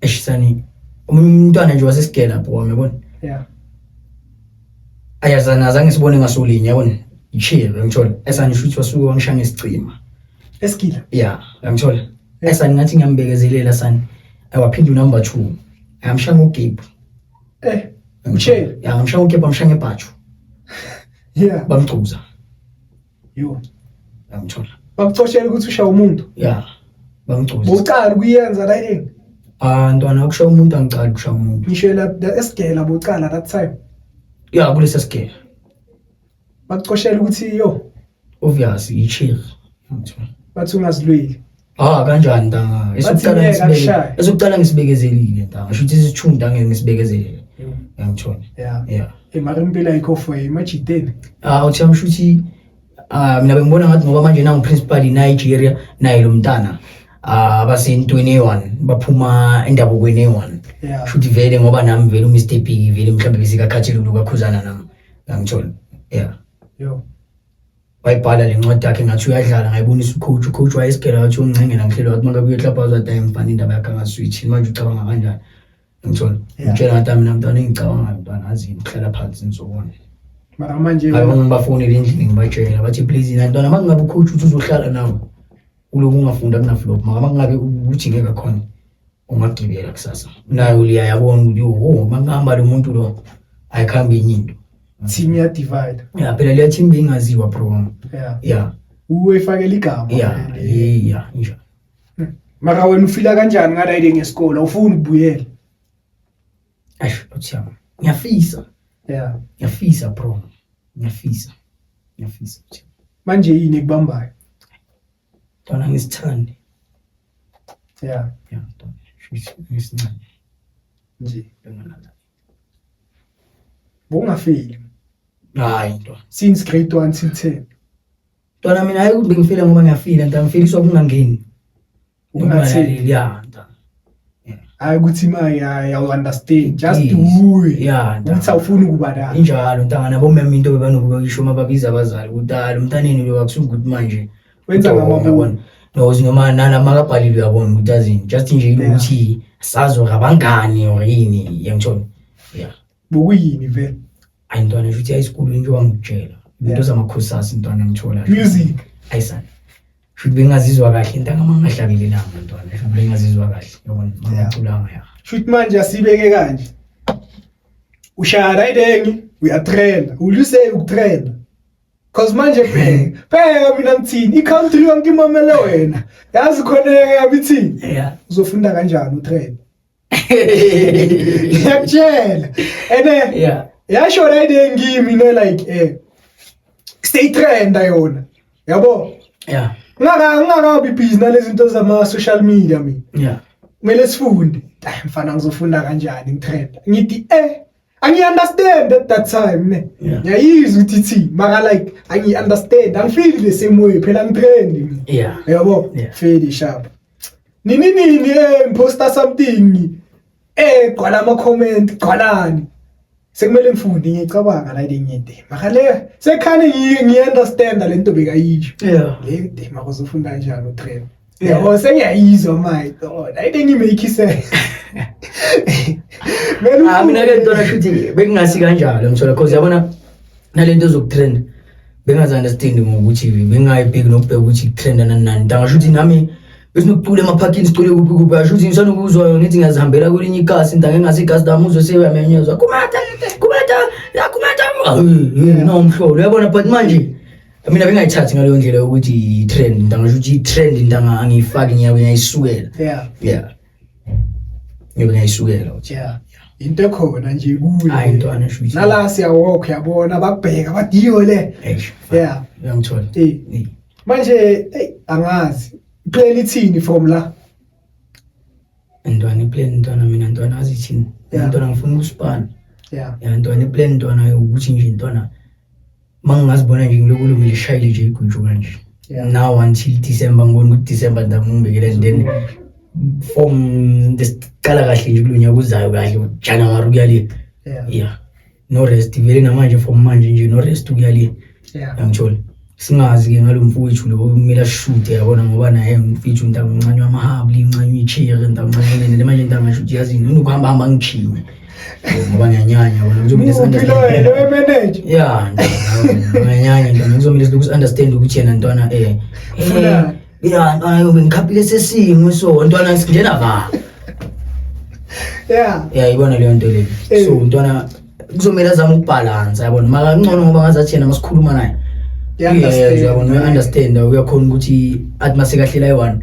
eshisani omunye umntwana nje wasesigela bro, yabona. Ayazana, azange sibone ngasolinye, yabona, ichill, ngithola esani shuthi wasuke wangishaya ngesicima. Esigila? Yeah, ngithola esani ngathi ngiyambekezelela sani, awaphinda unumber 2, ayamshaya ngogebhu. Uchele? Ya, ngamshaya ngogebhu, amshaya ngebhatshu. Bamgcuza. Yo. Ngithola. Bakucoshela ukuthi ushaya umuntu? Ya, bamgcuza. Bocala ukuyenza la yini? Ah ntwana, ukushaya umuntu angicali ukushaya umuntu. Ngisho la esigela bocala that time? Ya, kulesa sigela. Bakucoshela ukuthi yo. Obvious ichill. Bathi ungazilweli. Ah kanjani ntanga? Esokuqala ngeke akushaye. Esokuqala ngisibekezelile ntanga. Shuthi isithundu angeke ngisibekezelele. Ngiyangithola. Yeah. Yeah. Mara impilo ayikho for emajiteni. Ah uthi amshuthi ah mina bengibona ngathi ngoba manje nangu principal eNigeria naye lo mntana abasentweni eyi-1 baphuma endabukweni eyi-1. Shuthi vele ngoba nami vele uMr Big vele mhlawumbe besikakhathele ukukakhuzana nami. Ngangithola. Yeah. Yo. Wayibhala le ncwadi yakhe ngathi uyadlala, ngayibonisa ucoach, ucoach wayesigela wathi ungincengela ngihlelo wathi makabuye eClub wathi hayi mfana indaba yakhe angaswitch manje ucabanga kanjani. Ngithola. Ngitshela ngathi mina mntwana engicabangayo mntwana azini kuhlala phansi ngizobona. Mara manje hayi ngibafonela endlini ngibatshela bathi please na ntwana makungabe ucoach uthi uzohlala nawe uloku ungafunda kuna flop maka makungabe ukuthi ngeke khona ungagibela kusasa nayo liya yabona ukuthi oh makungahamba lo muntu lo ayikhambi enye into. Team ya divide. Yeah, phela leya team beyingaziwa bro. Yeah. Yeah. Uwefakela igama. Yeah, yeah, njalo. Mara wena ufila kanjani ngala ile ngesikole? Awufuni ukubuyela? Eish, uthiyami. Ngiyafisa. Yeah. Ngiyafisa bro. Ngiyafisa. Ngiyafisa uthiyami. Manje yini ekubambayo? Ntwana ngisithande. Yeah. Yeah, ntwana. Ngisincane. Nje. Bengalala. Bongafeli. Hayi ntwana. Since grade 1 till 10. Ntwana mina hayi ukuthi bengifela ngoba ngiyafila, ntwana ngifiliswa ukungangeni. Ukungatheli. Yeah, ntwana. Hayi ukuthi maye hayi awu understand just Yes. uwe. Yeah, ntwana. Ukuthi awufuni ukuba la. Injalo ntwana nabo mama into bebanokusho uma babiza abazali ukuthi hayi lo mntaneni lo akusukuthi manje Wenza ngamabomu. Uyabona? No, noma nalama akabhalile uyabona ukuthi azini just nje Yeah. ukuthi sazi or abangani or yini yangithola. Yeah. Bokuyini vele? Ayi ntwana nje uthi high school into wangitshela. Into Yeah. zamakhosasi ntwana ngithola. Music. Ayisana. Shuthi bengazizwa kahle intanga mangahlabelelanga ntwana. Shuthi bengazizwa kahle yabona mangaculanga ya. Shuthi manje asibeke kanje. Ushaya riding, uyatrend. Will you say ukutrend? Cause manje bheka, bheka mina ngithini, i-country yonke imamele wena. Yazi khona yami ithini? Yeah. Uzofunda kanjani utrend? Ngiyakutshela. Ene Yeah. yasho riding kimi ne like stay trend yona. Yabo? Yeah. Ngingakabi busy nalezi zinto zama social media mina. Yeah. Kumele sifunde. Hayi mfana ngizofunda kanjani ngitrend? Ngithi angi understand at that time ne. Yeah. Ngiyayizwa ukuthi thi mara like angi understand, angifeel the same way phela ngitrend mina. Yeah. Yabo? Yeah. Feli sharp. Nini nini ngiposta something gcwala ama comment gcwalani. Sekumele ngifunde ngiyicabanga la le ngide. Mara le sekhane ngiyi understand le nto bekayisho. Yeah. Le de mara uzofunda kanjani utrend? Yeah. Yabo sengiyayizwa manje. Oh, la into engimake sense. Mele Ah mina ke ntwana shuthi bekungasi kanjalo ngithola because yabona nalento zokutrend bengazi understand ngokuthi bengayibheki nokubheka ukuthi kutrenda nani nani. Ntanga shuthi nami besinokucula emaphakini sicule kuphi kuphi ashuthi ngisanokuzwa ngithi ngiyazihambela kwelinye ikasi ntanga engasi igasi lami uzwe seyamenyezwa kumata kumata ya kumata no umhlolo uyabona but manje mina bengayithathi ngaleyo ndlela yokuthi i-trend ntanga shuthi i-trend ntanga angiyifaki ngiyabe ngiyayisukela. Yeah. Yeah. Ngiyobe ngiyayisukela uthi. Yeah. Into ekhona nje kuyo. Hayi ntwana shuthi. Nala siyawalk yabona bakubheka badiyo le. Eish. Yeah. Uyangithola. Manje hey angazi. Plan ithini from la? Ntwana iplan ntwana mina ntwana azi ithini. Yeah. Ntwana ngifuna ukusipana. Yeah. Yeah ntwana iplan ntwana ukuthi nje ntwana mangingazibona nje ngiloku ngilishayile nje iguju kanje. Yeah. Now until December ngibona ukuthi December ndamungibekele and then From siqala kahle nje kulo nyaka uzayo kahle, January kuya le. Yeah, no rest vele namanje, from manje nje no rest kuya le. Yangithola, singazi-ke ngalo mfowethu lo kumele ashuthe, yabona, ngoba naye mfethu ntanga uncanywa amahabli, uncanywa icherry, ntanga uncanywa nene. Manje ntanga shuthi yazini, unokuhamba hamba ngijime ngoba ngiyanyanya, yabona, kuzomele Uphi lo lo manager? Ya, ngiyanyanya ntwana, kuzomele silokhu si-understand ukuthi yena ntwana Ufunani? Ya ntwana, yobe ngikhaphile sesimo, so ntwana singena va. Yayibona leyo nto leyo. So ntwana kuzomele azame ukubhalansa, yabona, maka ngcono ngoba ngazathi yena masikhuluma naye Uya-understand. uyezwa, yabona, uya-understand, uyakhona ukuthi athi masekahlela ayi-one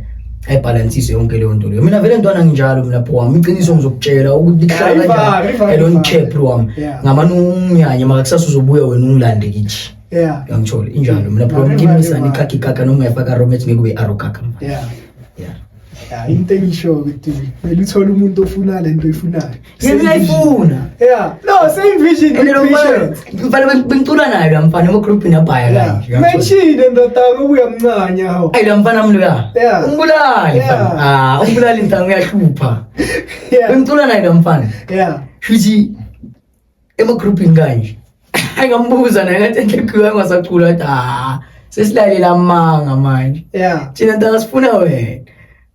ayibhalansise yonke leyo nto leyo. Mina vele ntwana nginjalo mina bro wami, iqiniso ngizokutshela ukuthi kuhlala Iva, kanjani. iva, I don't iva. care, bro wami. Ngamane unginyanye, maka kusasa uzobuya wena ungilande kithi. Uyangithola, injalo mina bro wami. Iva, Kimi sani iva. ikaka ikaka, noma ungayifaka romet ngeke ube aro kaka. Yeah. Yeah, into engisho ukuthi kumele uthole umuntu ofuna lento oyifunayo. Yena uyayifuna. Yeah. No, same vision And lo with mfana patience. mfana bengicula naye lo mfana emagrupini abhaya kanje. Mention ndoda ngoba uyamncanya ho. Ayi, lo mfana mloya. Umbulali mfana. Ah, umbulali ntanga, uyahlupha. Bengicula naye lo mfana. Shuthi emagrupini kanje. Ayingambuza naye ngathi enhle engasacula, athi ah, sesilalela amanga manje. Thina ntanga sifuna wena.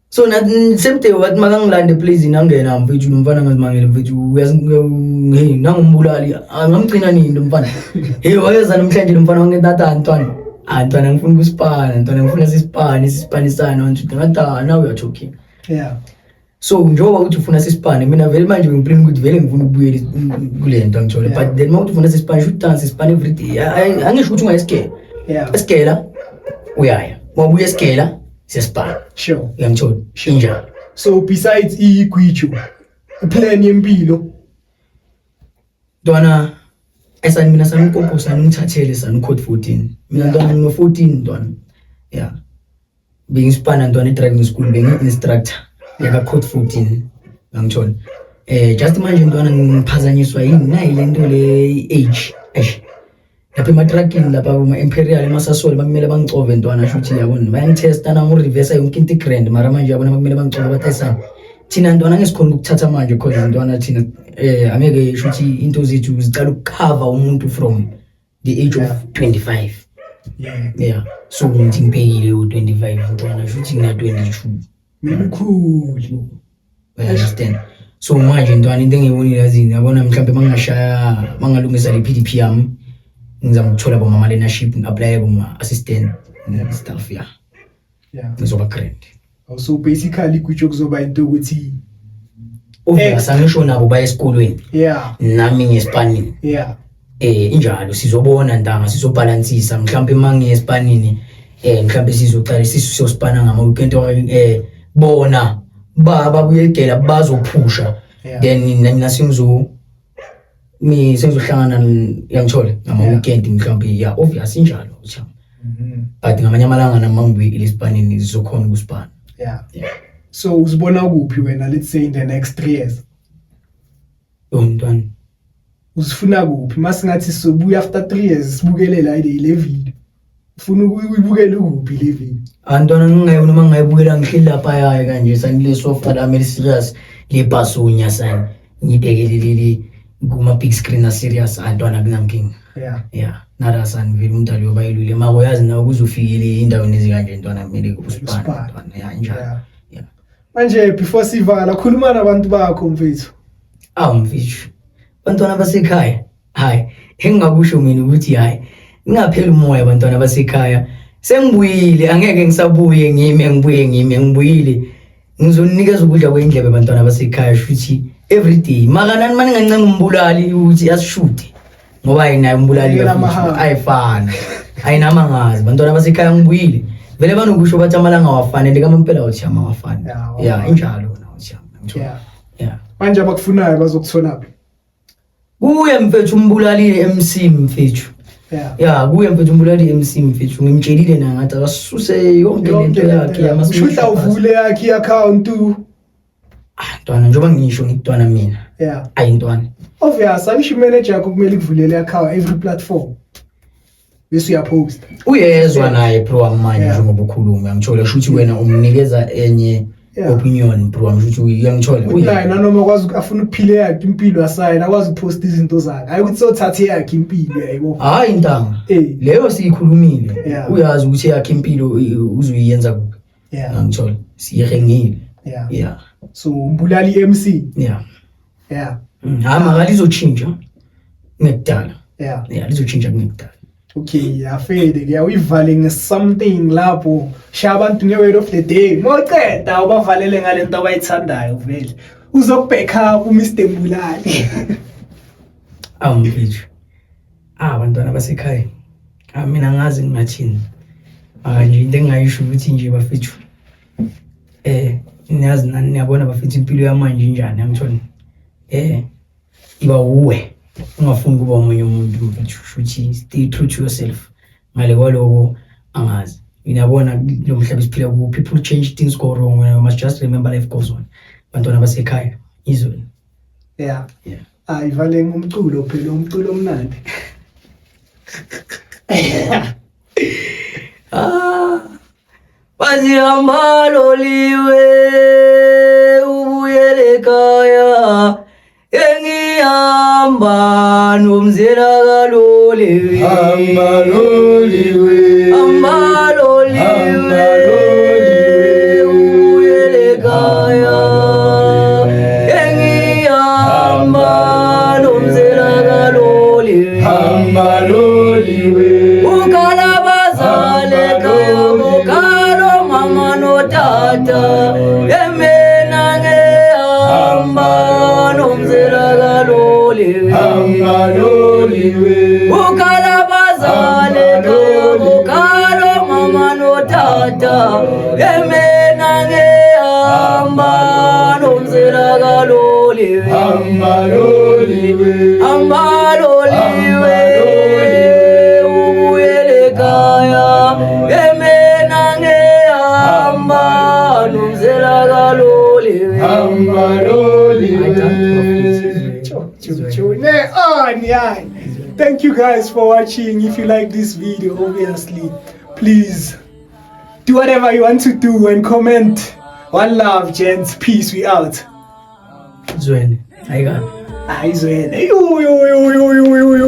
So na same day wathi makangilande eplazini, angena mfethu lo mfana, ngazimangele mfethu, uyazi hey, nangumbulali angamgcina nini lo mfana. Hey, wayeza namhlanje lo mfana, wangithi ntwana, ah ntwana, ngifuna ukusipana ntwana, ngifuna sisipane, sisipanisane one two. Ngathi ah, now we are talking. So njengoba uthi ufuna sisipane, mina vele manje ngiplani ukuthi vele ngifuna ukubuyela kule nto, angithole. But then uma uthi ufuna sisipane, should dance sisipane every day. Angisho ukuthi ungayisigela. Esigela uyaya, wabuya esigela, siyasipana. Uyangithola, injalo. So besides igwijo, plan yempilo? Ntwana ayisani mina sani ugogo sani ungithathele sani code 14 mina. Ntwana ngino 14 ntwana, yeah, bengisipana ntwana e-driving school, bengi-instructor yaka code 14, ngangithola. Just manje ntwana ngiphazanyiswa yini nayi le nto le age, eish, lapha ematrakini lapha kuma-Imperial, emaSasol, bakumele bangicove ntwana, sho ukuthi yabona bayangithesta nangu-reversa yonke into i-grand, mara manje yabona bakumele bangicove, bathi ayisani thina ntwana angesikhona ukuthatha manje, cause ntwana thina angeke sho ukuthi into zethu zicala ukukhava umuntu from the age of 25. Yeah, so ngithi ngibhekile u-25 ntwana, sho ukuthi ngina-22. Mkhulu. I understand. So manje ntwana into engiyibonile yazini, yabona, mhlawumbe mangingashaya, mangalungisa le PDP yami, ngizama ukuthola bomama leadership, ngi-apply kuma-assistant and stuff, yeah. Ngizoba grand. Oh, so basically igwijo kuzoba into ukuthi Obvious, angisho nabo baye esikolweni. Nami ngiyesipanini. Injalo, sizobona ntanga, sizobhalansisa, mhlawumbe mangiye esipanini mhlawumbe sizocala sisiyosipana ngama weekend or bona ba babuye egela bazophusha. Then mina sengizo mi sengizohlangana yangithola ngama weekend mhlawumbe, yeah, obvious, injalo uthi. But ngamanye amalanga nami mangibuye esipanini sizokhona ukusipana. Yeah. So uzibona kuphi wena, let's say in the next 3 years? Yo mntwana. Uzifuna kuphi? Masingathi sizobuya after 3 years sibukele la le video. Ufuna ukuyibukela kuphi le video? Antwana ngingayibona, uma ngingayibukela ngihleli lapha yayo kanje sani le sofa lami eli-serious lebhasunya sani, ngibhekele leli kuma big screen a serious, antwana kunankinga. Yeah, nara sani vele umuntu aliyoba elwile mako, uyazi nawe ukuze ufikele endaweni ezikanje ntwana kumele usipane Usipane. ntwana, yeah, injalo. Yeah. Manje before sivala, khuluma nabantu bakho mfethu. Awu mfethu, bantwana basekhaya, hayi, engingakusho mina ukuthi hayi, ningapheli umoya bantwana basekhaya, sengibuyile, angeke ngisabuye ngime, ngibuye ngime, ngibuyile, ngizonikeza ukudla kwendlebe bantwana basekhaya, shuthi every day maka nani mani ngancenga umbulali ukuthi asishute ngoba yena naye umbulali Yena bafethu, mahhala. ayifana ayinamangazi. Bantwana basekhaya, ngibuyile vele, banokusho bathi amalanga awafanele kamampela, uthi amawafani. Ya, ya. awafani. Injalo wona uthi. Yeah. Manje abakufunayo bazokuthola phi? Kuye mfethu umbulali MC mfethu. Ya, kuye mfethu umbulali MC mfethu, ngimtshelile na ngathi akasuse yonke lento yakhe yama. Ushuthi uvule yakhe i-account. Ah ntwana, njengoba ngisho ngikutwana mina. Ayi ntwana. Obvious, angisho imanager yakho kumele ikuvulele i-account every platform. Bese uyapost. Uyezwa naye bro wami manje, njengoba ukhuluma ngithola shuthi wena umnikeza enye. Opinion, bro, ngisho ukuthi uyangithola. Ukuthi naye nanoma akwazi afuna ukuphila eyakhe impilo, asayina akwazi ukuphosta izinto zakhe, hayi ukuthi sothatha eyakhe impilo, yayibo. Hayi ntanga. Leyo siyikhulumile. Uyazi ukuthi eyakhe impilo uzoyiyenza kuphi. Angithola, siyirengile. So Mbulali MC. Yeah. Hayi, maka lizochinja ngekudala. Yeah, lizochinja ngekudala. Okay, afede ke uyivale nge-something lapho, shaya abantu nge-word of the day, moceda ubavalele ngale nto abayithandayo, vele uzokubheka up uMr Mbulali. Awu mfethu, ah, abantwana basekhaya, ah, mina ngazi ngingathini, maka nje into engingayisho ukuthi nje bafethu, niyazi nani, niyabona bafethu, impilo yamanje injani, yangithola, iba uwe ungafuni kuba omunye umuntu mfethu, shuthi stay true to yourself. Ngale kwaloko angazi, ngiyabona lo mhlaba esiphila kuwo, people change, things go wrong. You must just remember life goes on, bantwana basekhaya, izwe. Yeah. Ayivale ngomculo phela, umculo omnandi. Ah, bazihamba loliwe ubuyele ekhaya, engihamba nomzela kaloliwe. Hamba loliwe. Hamba loliwe. Hamba loliwe. Ubuyele ekhaya, engihamba nomzela kaloliwe. Hamba loliwe. Ukhala bazali ekhaya, kukhala mama notata, emina ngehamba nomzela kaloliwe. Hamba loliwe. Ukhala bazali ekhaya, kukhala mama notata, emina ngehamba nomzela kaloliwe. Hamba loliwe. Hamba loliwe ubuyele ekhaya, emina ngehamba nomzela kaloliwe. Hamba loliwe. Chu, chu, ne on, yeah. Thank you guys for watching. If you like this video, obviously, please do whatever you want to do and comment. One love, gents. Peace. We out. Zwene ayikabi. Ayizwene. Yo yo yo yo yo yo yo.